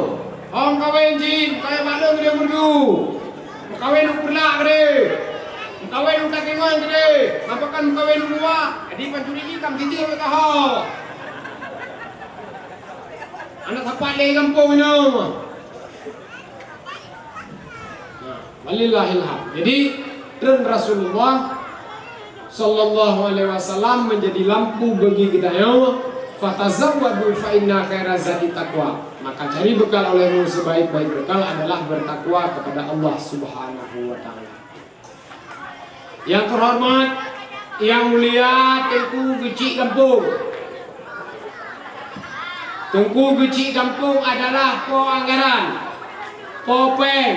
Hông kawen jih, meukawen bak lôn keudéh meureudu. Meukawen u Peureulak keudéh. Meukawen u Takengon keudéh. Meupakan meukawen u luwa. Jadi pancuri jih ka meusijeuek lé taho. Hana sapat lé gampông nyoe. Nah, walillahil hamd. Jadi, treun Rasulullah sallallahu alaihi wasallam menjadi lampu bagi geutanyoe, "Fatazawwadu fa inna khaira zadi taqwa." Maka cari bekal olehmu, sebaik-baik bekal adalah bertakwa kepada Allah Subhanahu wa Ta'ala. Yang terhormat, yang mulia Teungku Geuchik Gampông. Teungku Geuchik Gampông adalah po anggaran, po péng,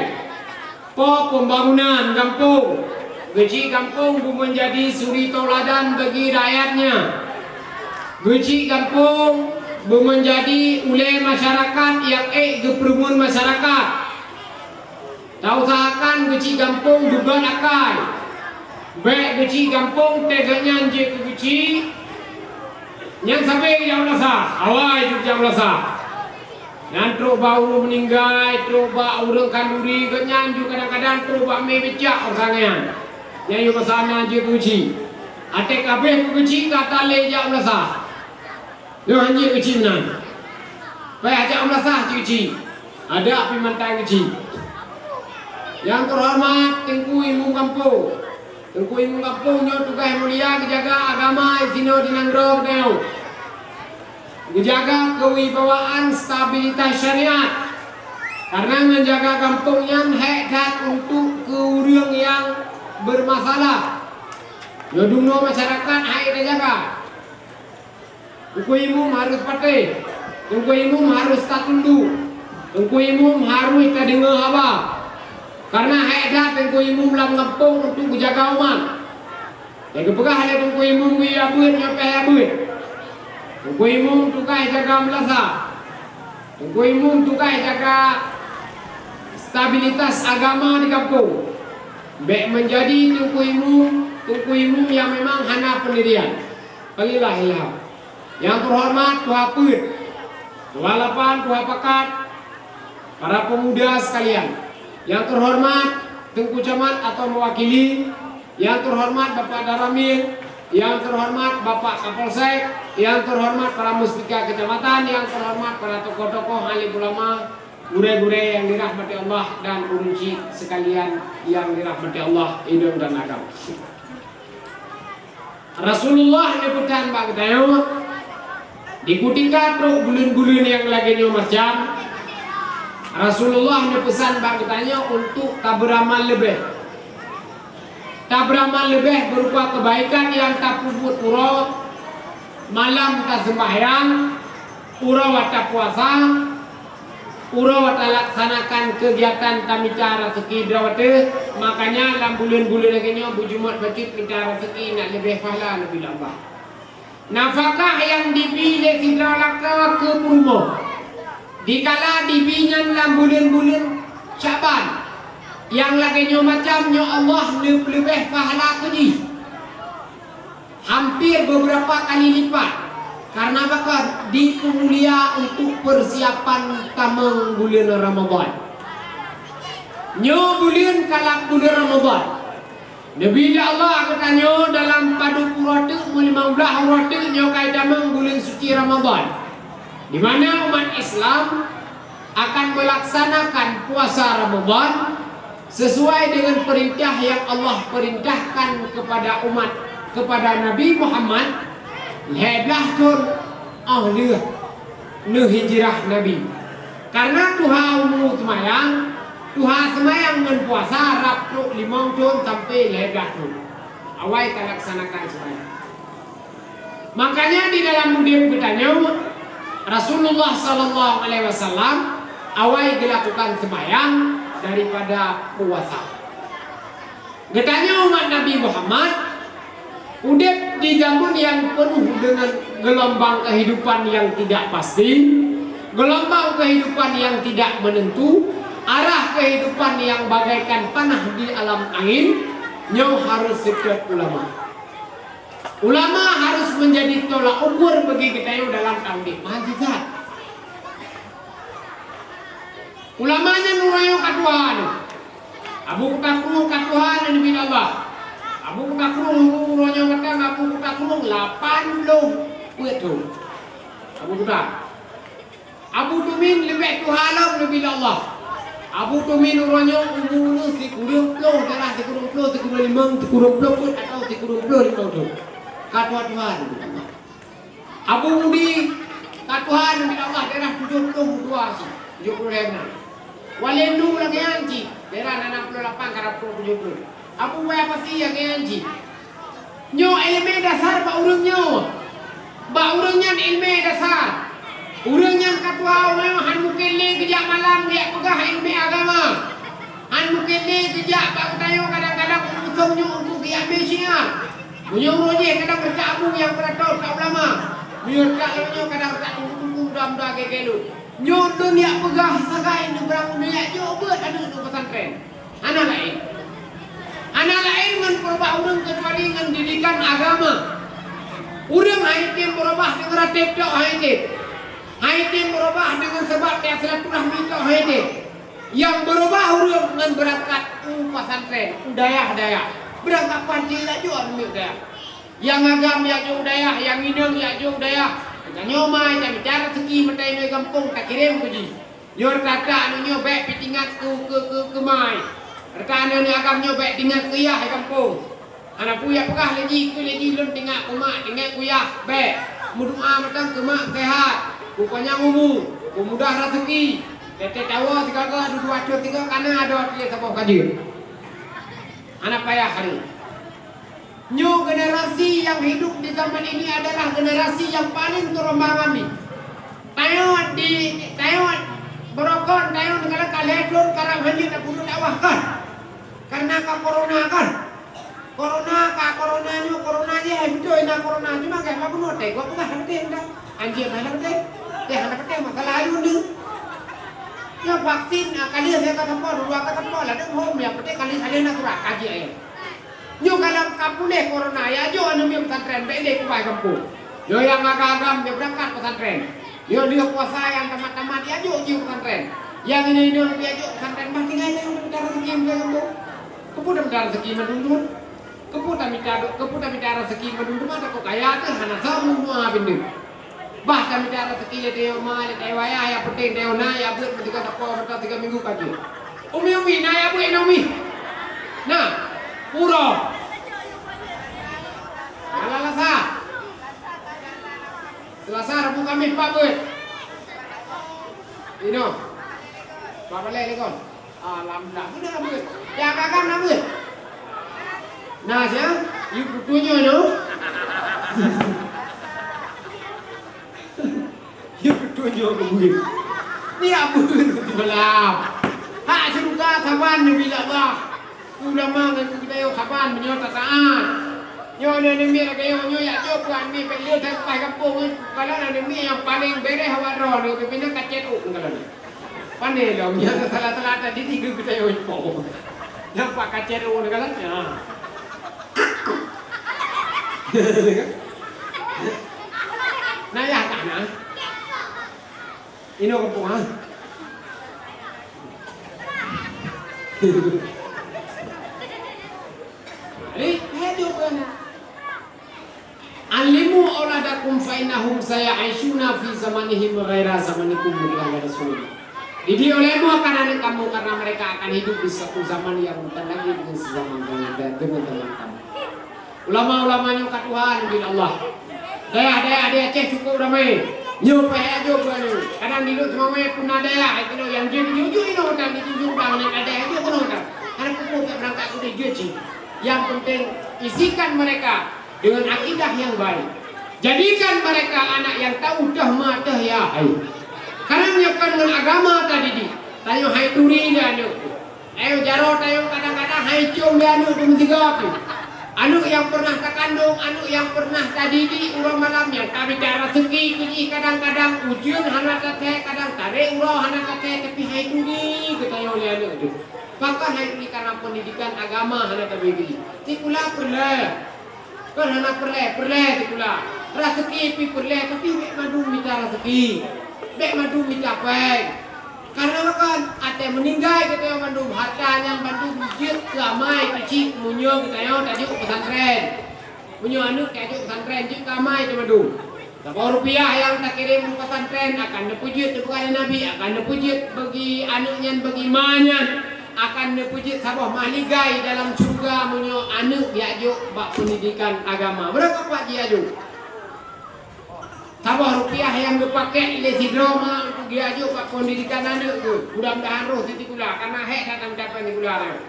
po pembangunan gampông. Geuchik Gampông beumeunjadi suri tauladan bagi rakyatnya. Geuchik Gampông beumeunjadi ulée masyarakat nyang ék geupeureumeun masyarakat. Tausahakan Geuchik Gampông beugét akai. Bék Geuchik Gampông teuh geuhnyan jeuet keu Geuchik, nyan sabe jak meulasah, awai jeuet jak meulasah. Nyan trok bak ureuëng meuninggai, trok bak ureuëng khanduri, geuhnyan ju kadang-kadang trok bak mé becak ureuëng nyan. Nyan yue masa na jeuet keu Geuchik. Até ka abéh keu Geuchik ka talé jak meulasah. Nyoe hanjeuet Geuchik meunan. Payah jak meulasah cit Geuchik. Adak pih mantong Geuchik. Nyang teuhoreumat Teungku Imeum Gampông. Teungku Imeum Gampông nyoe tugaih mulia geujaga agama disinoe di nanggroe geutanyoe. Geujaga keuwibawaan stabilitas syariat. Karena menjaga gampông nyan hék that untuk keu ureuëng nyang bermasalah. Nyoe dumnoe masyarakat hai tajaga. Teungku Imeum harôh patéh. Teungku Imeum harôh tatunduk. Teungku Imeum harôh tadeungoe haba. Karena hék that Teungku Imeum lam gampông untuk geujaga umat. Nyang geupeugah lé Teungku Imeum geuyue abeuet nyoe pih abeuet. Teungku Imeum tugaih jaga meulasah. Teungku Imeum tugaih jaga stabilitas agama di gampông. Bék meunjadi Teungku Imeum, Teungku Imeum nyang memang hana peundirian. Walillahil hamd. Nyang teuhoreumat Tuha Peuet, Tuha Lapan, Tuha Pakat, para pemuda sekalian. Nyang teuhoreumat Teungku Camat atau mewakili, nyang teuhoreumat Bapak Danramil, nyang teuhoreumat Bapak Kapolsek, nyang teuhoreumat para muspika kecamatan, nyang teuhoreumat para tokoh-tokoh, alim ulama, gurée-gurée nyang dirahmati Allah dan ureuëng chik sekalian nyang dirahmati Allah, inong dan agam. Rasulullah neupeusan bak geutanyoe, di kutika trok buleuen-buleuen nyang lagée nyoe macam, Rasulullah neupeusan bak geutanyoe untuk tabeuramal leubeh. Tabeuramal leubeh beurupa keubaikan nyang tapeubuet uroe malam taseumbahyang, uroe tapuasa, uroe talaksanakan keugiatan tamita raseuki droe teuh, makanya lam buleuen-buleuen lagée nyoe beujeuet bacut mita raseuki nak leubeh pahala neubi Allah. Nafakah nyang dibi lé sidroe laka keu peurumoh, dikala dibi nyan lam buleuen-buleuen Syaban, nyang lagée nyoe macam nyoe Allah neupeuleubeh pahala keu jih. Hampir beberapa kali lipat, karena baka dipeumulia untuk persiapan tamong buleuen Ramadhan. Nyoe buleuen kalab buleuen Ramadhan. Neubi lé Allah geutanyoe dalam padub uroe teuk meulimong blaih uroe teuk nyoe ka jitamong buleuen suci Ramadhan, di mana umat Islam akan melaksanakan puasa Ramadhan sesuai dengan perintah yang Allah perintahkan kepada umat, kepada Nabi Muhammad, lhée blaih thon óh lheueh neuhijrah Nabi. Karena tuha umu seumayang, tuha seumayang ngon puasa rab trok limong thon sampoe lhée blaih thon. Awai talaksanakan seumayang. Makanya di dalam udeb geutanyoe, Rasulullah sallallahu alaihi wasallam awai geulakukan seumayang daripada puasa. Geutanyoe umat Nabi Muhammad udeb di zaman yang penuh dengan gelombang kehidupan yang tidak pasti, gelombang kehidupan yang tidak menentu, arah kehidupan yang bagaikan panah di alam angin, nyoe harus seutôt ulama. Ulama harus menjadi tolak ukur bagi geutanyoe dalam taudeb. Meuhan sisat. Ulama nyan uroe nyoe ka tuha nyoe. Abu Kuta Krueng ka tuha nyoe Nabi Allah. Abu Kuta Krueng uroe nyoe mantong Abu Kuta Krueng lapan ploh peuet thon. Abu Kuta. Abu Tumin leubeh tuha lom Nabi Allah. Abu Tumin uroe nyoe umu ulôn sikureueng ploh, darah sikureueng ploh, sikureueng limong, sikureueng ploh peuet atawa sikureueng ploh limong thon. Ka tuha-tuha Nabi Allah. Abu Mudi ka tuha Nabi Allah daerah tujoh ploh dua si, tujoh ploh lhèe na. Walenu lagèe nyan cit, daerah nam ploh lapan ka tujoh ploh. Abu Buya Pasi lagèe nyan cit. Nyoe ileumèe dasar bak ureueng nyoe. Bak ureueng nyan ileumèe dasar. Ureueng nyan ka tuha uroe nyoe han mungken lé geujak malam geujak peugah ileumèe agama. Han mungken lé geujak bak geutanyoe kadang-kadang ureueng nyoe untuk geujak meusiar. Meunyoe uroe jih kadang reutak abu nyang beuratot ka ulama, meunyoe reutak lagèe nyoe kadang reutak teungku-teungku muda-muda gèt-gèt lôn. Nyoe lôn jak peugah sagai neubrang, nyoe jak jok beuet aneuk lôn pesantren. Hana laén. Hana laén ngon peurubah ureueng keucuali ngon didikan agama. Ureueng han jitem beurubah deungon ratéb tok, han jitem. Han jitem beurubah deungon sabab silaturahmi tok, han jitem. Nyang beurubah ureueng ngon beurangkat u pesantren, u dayah-dayah. Beurangkat panci jak jok aneuk dayah. Nyang agam jak jok u dayah, nyang inong jak jok u dayah. Tanyoe mai, tamita raseuki meutai nyoe gampông, takirém keu jih. Nyoe rata-rata aneuk nyoe bèk peuingat keu, keu, keu, keu mai. Rata aneuk-aneuk agam nyoe bèk teuingat keu yah di gampông. Hana peue jak peugah lé jih, keu lé jih lôn teuingat keu mak, teuingat keu yah, bèk. Meudoa mantong keu mak seuhat, keu panyang umu, keu mudah raseuki. Teuntèe tawoe sigaga, dudoe ateueh sigaga, kana adoe ateueh saboh ka jeuet. Hana payah hareuem. Nyoe generasi nyang hidup di zaman ini adalah generasi nyang paleng teurombang-ambing. Tanyoe di, tanyoe beurokon, tanyoe neukalon ka lhèe thon karab hanjeuet tapeuduek dakwah kan? Karena ka corona kan? Corona, ka corona nyoe, corona jih hai beutôi na corona, cuma gata bunoe teuh, gop peugah hana teuh dah. Anjing hana teuh. Teuh hana teuh masalah ayun ni. Nyoe vaksin, ah, kali saya kata pol, dua kata pol, ada hom ya, penting kali saya nak surat kaji ayat. Nyoe galak ka puléh corona, ya jok aneuk miet pesantren, bèk lé kubai gampông. Nyoe nyang agam-agam, ya beurangkat pesantren. Nyoe lheueh puasa nyang tamat-tamat, ya jok jih pesantren. Nyang inong-inong, ya jok pesantren, bah tinggai lé tamita raseuki meukai gampông. Keupeue tamita raseuki mandum-dum? Keupeue tamita, keupeue tamita raseuki mandum-dum, masa kok kaya teuh hana soe meunyoe bindu. Bah tamita raseuki lé tayue ma, lé tayue ayah, nyang penting tayue na, ya beuet meusigoe sapo mantong sigoe minggu ka jeuet. Umi-umi, na ya beuet na umi? Na? Uroe? Malam Selasa? Selasa, Rabu, Kamis, pat beuet? Inoe. Pat balek lé kon? Alhamdulillah, beuna beuet. Nyang agam na beuet? Na siang? Yue peutunyok nyoe. Yue peutunyok beuet. Ni beuet simalam. Hak syeuruga saban neubi lé Allah. Ulama ngon geutanyoe saban meunyoe taat. Nyoe na neumi lagèe nyoe, nyoe jak jok keu aneuk miet bèk lé that kubai gampông. Kalau na neumi nyang paleng bèrèh awak droe nyoe, pimpinan ka cét ôk kalau nyoe. Pandai lom, nyang salah-salah tadi di geutanyoe po. Nampak ka cét ôk kalau nyoe. Na yah ka na. Inoe gampông, ha? Jadi, hidup kan? Allimu auladakum fa innahum sayaishuna fi zamanihim ghaira zamanikum, kata Rasulullah. Didik olehmu akan aneuk kamu karena mereka akan hidup di satu zaman yang bukan lagi dengan sezaman dengan, dengan zaman kamu. Ulama-ulama nyoe ka tuha neubi lé Allah. Dayah-dayah di Aceh cukup ramé. Nyoe payah jak jok keu aneuk. Kadang di Lhokseumawe pun na dayah, hai keunoe nyang jeuet jok-jok inoe dan di Tanjong Blang na dayah jok keunoe dan. Hana peue-peue beurangkat udeh jeuet cit. Yang penting, isikan mereka dengan akidah yang baik. Jadikan mereka anak yang tahu teuh ma teuh ya hai. Karena nyoe kan ngon agama tadidik, tanyoe hai turi lé aneuk. Ayo jaroe tanyoe kadang-kadang hai cium lé aneuk di meusigoe pih. Aneuk nyang pernah takandong, aneuk nyang pernah tadidik uroe malam nyang tamita raseuki keu jih kadang-kadang ujeuen hana tathèe, kadang tarek uroe hana tathèe, tapi hai turi geutanyoe lé aneuk teuh. Pakon hai turi karena pendidikan agama hana tabri keu jih. Sikula peureulèe. Kon hana peureulèe, peureulèe sikula. Raseuki pih peureulèe, tapi bèk mandum mita raseuki. Bèk mandum mita pèng. Karena pakon, até meuninggai geutanyoe mandum, harta nyan mandum jeuet keu amai keuchik meunyoe geutanyoe tajok pesantren. Meunyoe aneuk tajok pesantren, jeuet keu amai teuh mandum. Saboh rupiah nyang takirém u pesantren akan neupeujeuet teupeugah lé Nabi, akan neupeujeuet bagi aneuk nyan, bagi ma nyan, akan neupeujeuet saboh mahligai dalam syeuruga meunyoe aneuk geujok bak pendidikan agama. Meunyoe pat geujok. Saboh rupiah nyang geupakèk lé sidroe ma untuk geujok bak pendidikan aneuk geuh. Mudah-mudahan roh sikula, karena hék that tamita pèng sikula nyoe.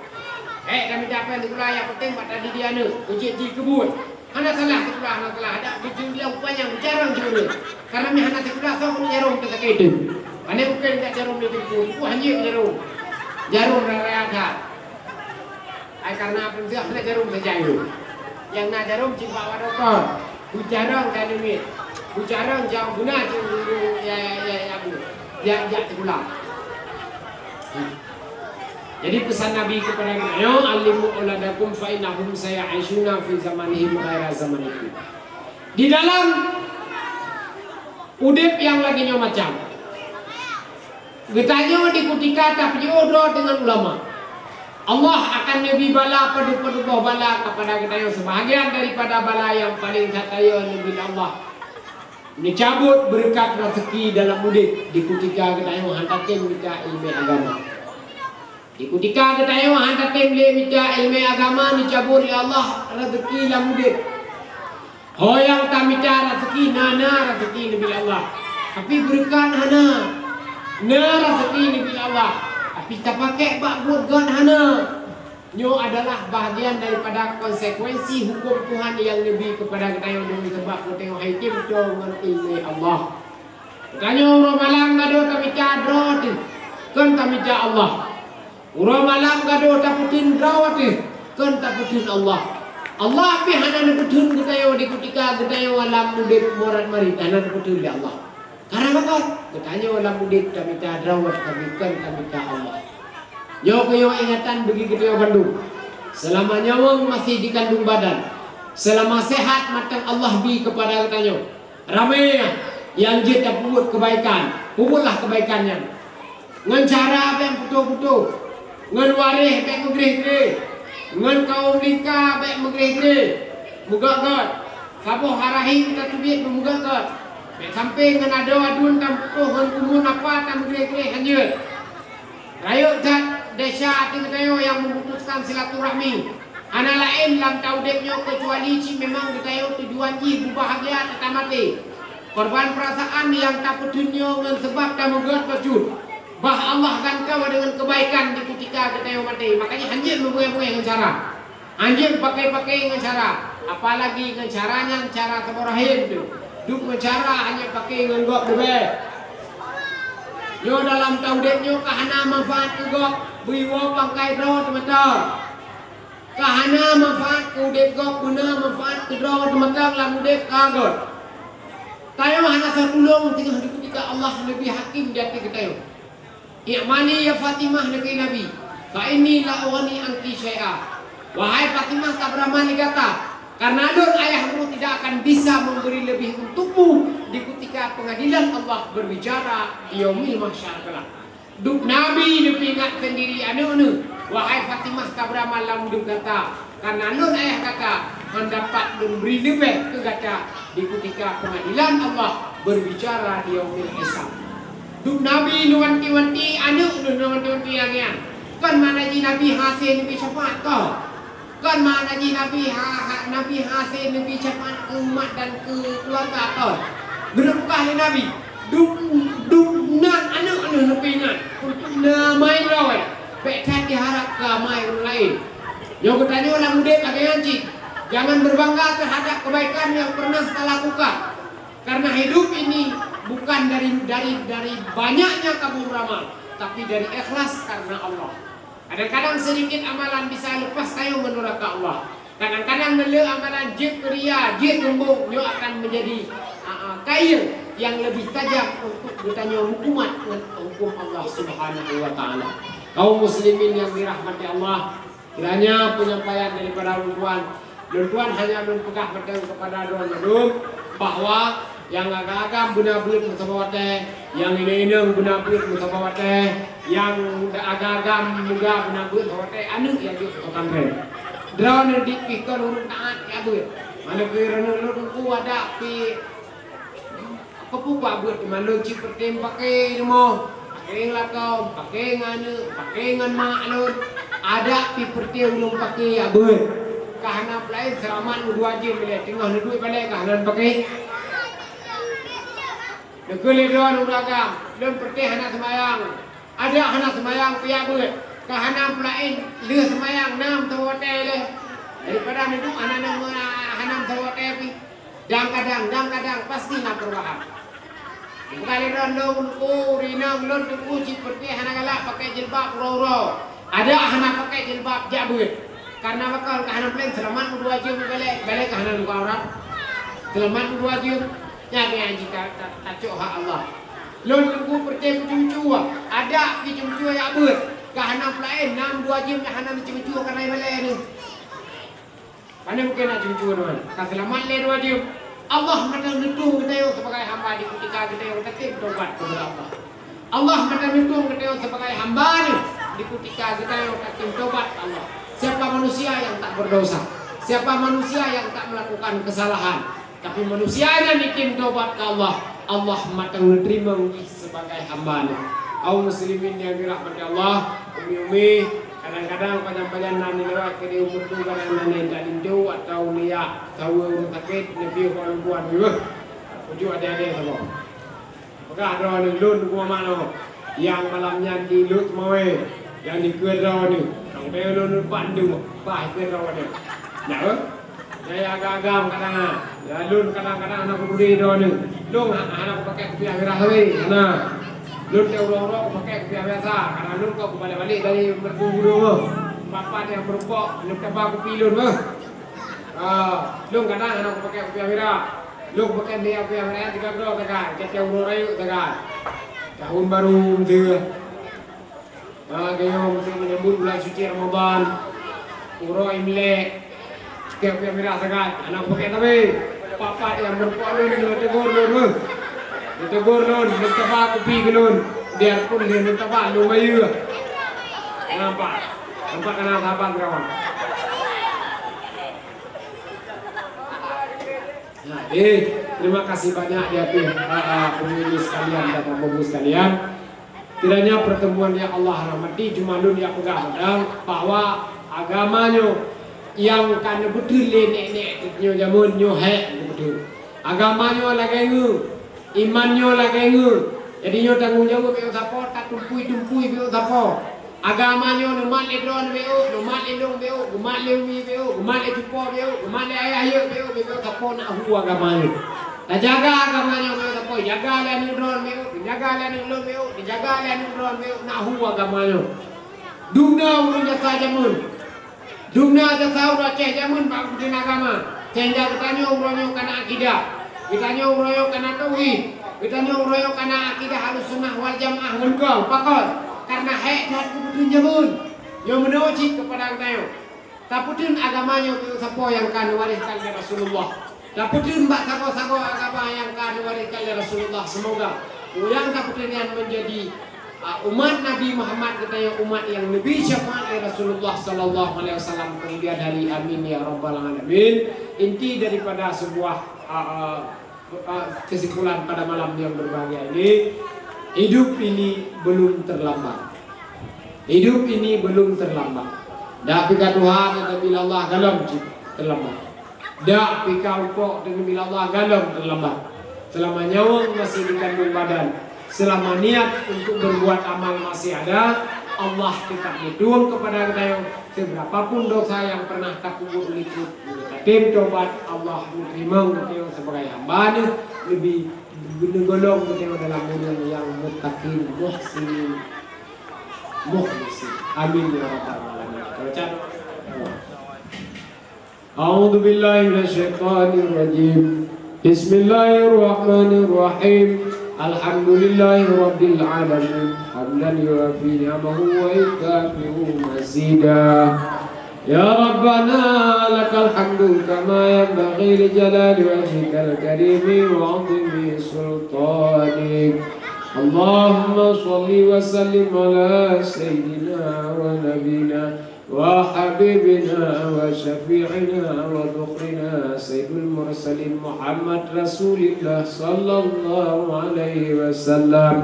Hék tamita pèng sikula, nyang penting bak tadidik aneuk, keujiek jih keubuet. Hana salah sikula, hana salah. Adak beujulang panyang, jarong jeuet. Karena meuhana sikula, soe keuneuk jarong teuh sakét teuh. Pane mungken jak jarong di Teungku, Teungku hanjeuet jarong. Jarong raya that. Ai karena peue hana jarong saja nyoe. Nyang na jarong cit bak dokto. Beujarong ka nyoe. Beujarong jauh guna cit ya ya ya ya bu. Ya ya sikula. Jadi pesan Nabi kepada geutanyoe, "Allimu auladakum fa innahum sayaishuna fi zamanihim ghaira zamanikum." Di dalam udép nyang lagèe nyoe macam, geutanyoe di kutika tapeujiôh droe deungon ulama, Allah akan neubri bala padub-padub boh bala kepada geutanyoe. Sebahagian daripada bala nyang paleng that rayeuk neubri Allah, neucabot beureukat raseuki dalam udép di kutika geutanyoe hana tatem mita ileumèe agama. Di kutika geutanyoe hana tatem lé mita ileumèe agama, neucabot lé Allah raseuki lam udép. Ho nyang tamita raseuki, na, na raseuki neubri Allah. Tapi beureukat hana. Na raseuki neubri Allah. Tapi tapakèk bak buet gèt hana. Nyoe adalah bahagian daripada konsekuensi huköm Tuhan nyang neubri kepada geutanyoe deungon sabab geutanyoe han tatem ngon ileumèe Allah. Geutanyoe uroe malam gadôh tamita droe teuh, kon tamita Allah. Uroe malam gadôh tapeutheun droe teuh, kon tapeutheun Allah. Allah pih hana neupeutheun geutanyoe di kutika geutanyoe lam udép morat marit, hana neupeutheun lé Allah. Karena meunan, geutanyoe lam udép tamita droe, tapi kon tamita Allah. Nyoe keuh nyoe ingatan bagi geutanyoe bandum. Selama nyawöng masih dikandung badan, selama sehat mantong Allah bi kepada geutanyoe, ramé nyang jeuet tapeubuet keubaikan, peubuetlah keubaikan nyan. Ngon cara bèk putôh-putôh, ngon waréh bèk meugreh-greh, ngon kawöm lingka bèk meugreh-greh, meugöt-göt. Saboh harahim tateubiet beumeugöt-göt. Bèk sampoe ngon adoe aduen tameuputôh, ngon bumoe napa tameugreh-greh, hanjeuet. Rayeuk that desya ateueh geutanyoe nyang memutuskan silaturahmi. Hana laén lam taudép nyoe keucuali cit memang geutanyoe tujuan jih beubahgia teutamaté. Korban peurasaan nyang tapeutheun nyoe ngon seubab tameugöt bacut. Bah Allah gantoe deungon keubaikan di kutika geutanyoe maté. Makajih hanjeuet meubeungèh-beungèh ngon cara. Hanjeuet paké-paké ngon cara. Apalagi ngon cara nyan cara saboh rahim teuh. Duek ngon cara hanjeuet paké ngon gob leubeh. Nyoe dalam taudép nyoe ka hana manfaat keu gob, beuiwoe pangkai droe teuh mantong. Ka hana manfaat keu udép gob, beuna manfaat keu droe teuh mantong lam udép ka göt. Tanyoe hana soe tulông teungoh di kutika Allah leubeh hakim di ateueh geutanyoe. "I'mali ya Fatimah," neukheun Nabi, "fa inni la ughni anki syai'a." Wahai Fatimah, tabeuramali gata, karena lôn ayah droe tidak akan bisa memberi lebih untukmu di kutika pengadilan Allah berbicara di yaumil mahsyar kelak. Dup Nabi neupeuingat sendiri aneuk neuh, "Wahai Fatimah, tabeuramali lam udép gata, karena lôn ayah gata hana dapat lôn bri leubeh keu gata di kutika pengadilan Allah berbicara di yaumil hisab." Dup Nabi neuwanti-wanti aneuk neuh, neuwanti-wanti lagèe nyan. Kon makna jih Nabi hase neubri syafaat, kon. Kon makna jih Nabi ha-, ha-, Nabi hase neubri syafaat keu umat dan keu keuluwarga, kon. Geuneuk peugah lé Nabi, dup, dup nan aneuk neuh neupeuingat, untuk na amai droe, bèk that jiharab keu amai ureueng laén. Nyoe geutanyoe lam udeb lagée nyan cit, jangan berbangga terhadap kebaikan yang pernah talakukan. Karena hidup ini bukan dari, dari, dari banyaknya kamu beramal, tapi dari ikhlas karena Allah. Kadang-kadang sedikit amalan bisa lepas tanyoe ngon nuraka Allah. Kadang-kadang neuleu amalan jeuet keu ria, jeuet keu sombong, nyoe akan menjadi, a, a, kail yang lebih tajam untuk geutanyoe meukumat ngon hukum Allah Subhanahu wa Taala. Kaum muslimin yang dirahmati Allah, kiranya penyampaian daripada ulôn tuan, ulôn tuan hanya lôn peugah mantong kepada droe mandum bahwa nyang agam-agam beuna beuet meusaboh watée, nyang inong-inong beuna beuet meusaboh watée, nyang agam-agam muda beuna beuet meusaboh watée, aneuëk nyang jeuet keu pesantren. Droeneuh dit pih kon ureuëng taát jak beuet. Manoe keu droeneuh lôn teungku adak pih Keupeue bak beuet teuma lôn cit peureté meupaké rumoh, paké ngon lakoe, paké ngon aneuëk, paké ngon mak lôn. Adak pih peureté ulôn paké jak beuet. Ka hana peulaén seulamat meudua jeuem ilée teungoh neuduek balée ka hana paké. Neukheun lé droe ureuëng agam, lôn peureté hana seumayang. Adak hana seumayang pih jak beuet. Ka hana peulaén lheueh seumayang na meusaboh watée lé. Daripada neuduek hana na, hana meusaboh watée pih. Kadang-kadang, kadang-kadang pasti na perubahan. Bukan lé droe lôn, oh, rinong lôn teungku cit peureté hana galak pakai jilbab uroe-uroe. Adak hana pakai jilbab jak beuet. Karena bakal ka hana peulaén seulamat meudua jeuem balée, balée ka hana buka aurat. Seulamat meudua jeuem, nyan nyang jita ta-, tacok hak Allah. Lôn teungku peureté meucue-cue, adak pih cue-cue jak beuet. Ka hana peulaén na meudua jeuem nyang hana neucue-cue keuhai balée neuh. Pane mungken na cue-cue nyoe ka seulamat lé dua jeuem. Allah mantong neutueng geutanyoe sebagai hamba di kutika geutanyoe tatem tobat kepada Allah. Allah mantong neutueng geutanyoe sebagai hamba Neuh di kutika geutanyoe tatem tobat Allah. Siapa manusia yang tak berdosa? Siapa manusia yang tak melakukan kesalahan? Tapi manusia nyan item tobat keu Allah, Allah mantong neuteurimong jih sebagai hamba Neuh. Kaum muslimin nyang dirahmati Allah, umi-umi, kadang-kadang pajan-pajan na neulewat keudeh u meutu kadang na neujak linto atawa neujak saweue ureuëng sakét, neupiôh bak lubua neuh. Ujoe adé-adé saboh. Peugah droeneuh lôn teungku mama nyoe, nyang malam nyan di Lhokseumawe, nyang dikeue droeneuh. Sampoe lôn lupa ndeue, bah ikeue droeneuh. Nyak, eh? Nyang agam-agam kadang, ya, lôn kadang-kadang hana kupeugah droeneuh. Lôn ha-, hana kupakai kupiah mirah lé, hana. Lôn teuh uroe-uroe kupakai kupiah biasa. Kadang lôn ka kubalek-balek dari Meureudu Gurong. Bapak nyang meurumpok, lôn taba kupi lôn, eh. Ah, lôn kadang hana kupakai kupiah mirah. Lôn kupakai kupiah mirah tiga kilo sagai, tiep-tiep uroe rayeuk sagai. Tahun baru meuteue. Ah, geuyong meuteue menyambut bulan suci Ramadan. Uroe Imlek. Kupiah mirah sagai, hana kupakai tapi. Papa nyang meurumpok lôn, lôn tegur lôn, eh. Lôn tegur lôn, lôn taba kupi keu lôn. Biarpun lôn taba, lôn bayeue. Nampak? Nampak kana saban kawan. Nah, eh, terima kasih banyak ya, Tuh, ah, ah, pemirsa sekalian dan Bapak Ibu sekalian. Kiranya pertemuan yang Allah rahmati, cuma lôn nyang peugah padang bahwa agama nyoe nyang ka neubeuteun lé nek-nek nyoe jameun nyoe hék neubeuteun. Agama nyoe lagée ngeue, iman nyoe lagée ngeue. Jadi nyoe tanggong jaweueb beu sapo, tatumpui-tumpui beu sapo. Agama nyoe neumat lé droeneuh beu, neumat lé lôn beu, geumat lé umi beu, geumat lé cupo beu, geumat lé ayah yeuek beu, beu sapo na hu agama nyoe. Tajaga agama nyoe beu sapo, jaga lé aneuëk droeneuh beu, jaga lé aneuëk lôn beu, jaga lé aneuëk droeneuh beu, na hu agama nyoe. Dum na ureuëng jasa jameun. Dum na jasa ureuëng Aceh jameun bak urusan agama. Sehingga geutanyoe uroe nyoe kana akidah. Geutanyoe uroe nyoe kana tauhid. Geutanyoe uroe nyoe kana akidah Ahlussunnah wal Jamaah ngon kong. Pakon? Karena hék that geupeuteun jameun. Nyoe meunoe cit keupada geutanyoe. Tapeuteun agama nyoe keu sapo nyang ka neuwariskan lé Rasulullah. Tapeuteun bak sagoe-sagoe agama nyang ka neuwariskan lé Rasulullah. Semoga nyang tapeuteun nyan menjadi, ah, umat Nabi Muhammad geutanyoe umat nyang neubri syafaat lé Rasulullah sallallahu alaihi wasallam kemudian hari. Amin ya rabbal alamin. Inti daripada sebuah, ah, ah, ah, kesimpulan pada malam yang berbahagia ini, hidup ini belum terlambat. Hidup ini belum terlambat. Dak pih ka tuha teubiet lé Allah galom cit terlambat. Dak pih ka upok teubiet lé Allah galom terlambat. Selama nyawöng masih dikandung badan, selama niat untuk berbuat amal masih ada, Allah tetap meutueng kepada geutanyoe, seberapa pun dosa yang pernah tapubuet likot, tatem tobat, Allah meuteurimong geutanyoe sebagai hamba-Nya, leubeh geuneugolong geutanyoe dalam buleuen nyang muttaqin, muhsinin, mukhlisin. Amin ya rabbal alamin. Kita baca doa. أعوذ بالله من الشيطان الرجيم. بسم الله الرحمن الرحيم. الحمد لله رب العالمين. حمدا يوافي نعمه ويكافئ مزيدا. يا ربنا لك الحمد كما ينبغي لجلال وجهك الكريم وعظيم سلطانك. اللهم صل وسلم على سيدنا ونبينا وحبيبنا وشفيعنا وذخرنا سيد المرسلين محمد رسول الله صلى الله عليه وسلم.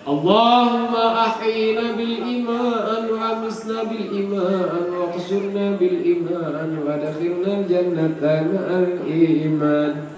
اللهم أحينا بالإيمان وأمتنا بالإيمان واحشرنا بالإيمان وأدخلنا الجنة مع الإيمان.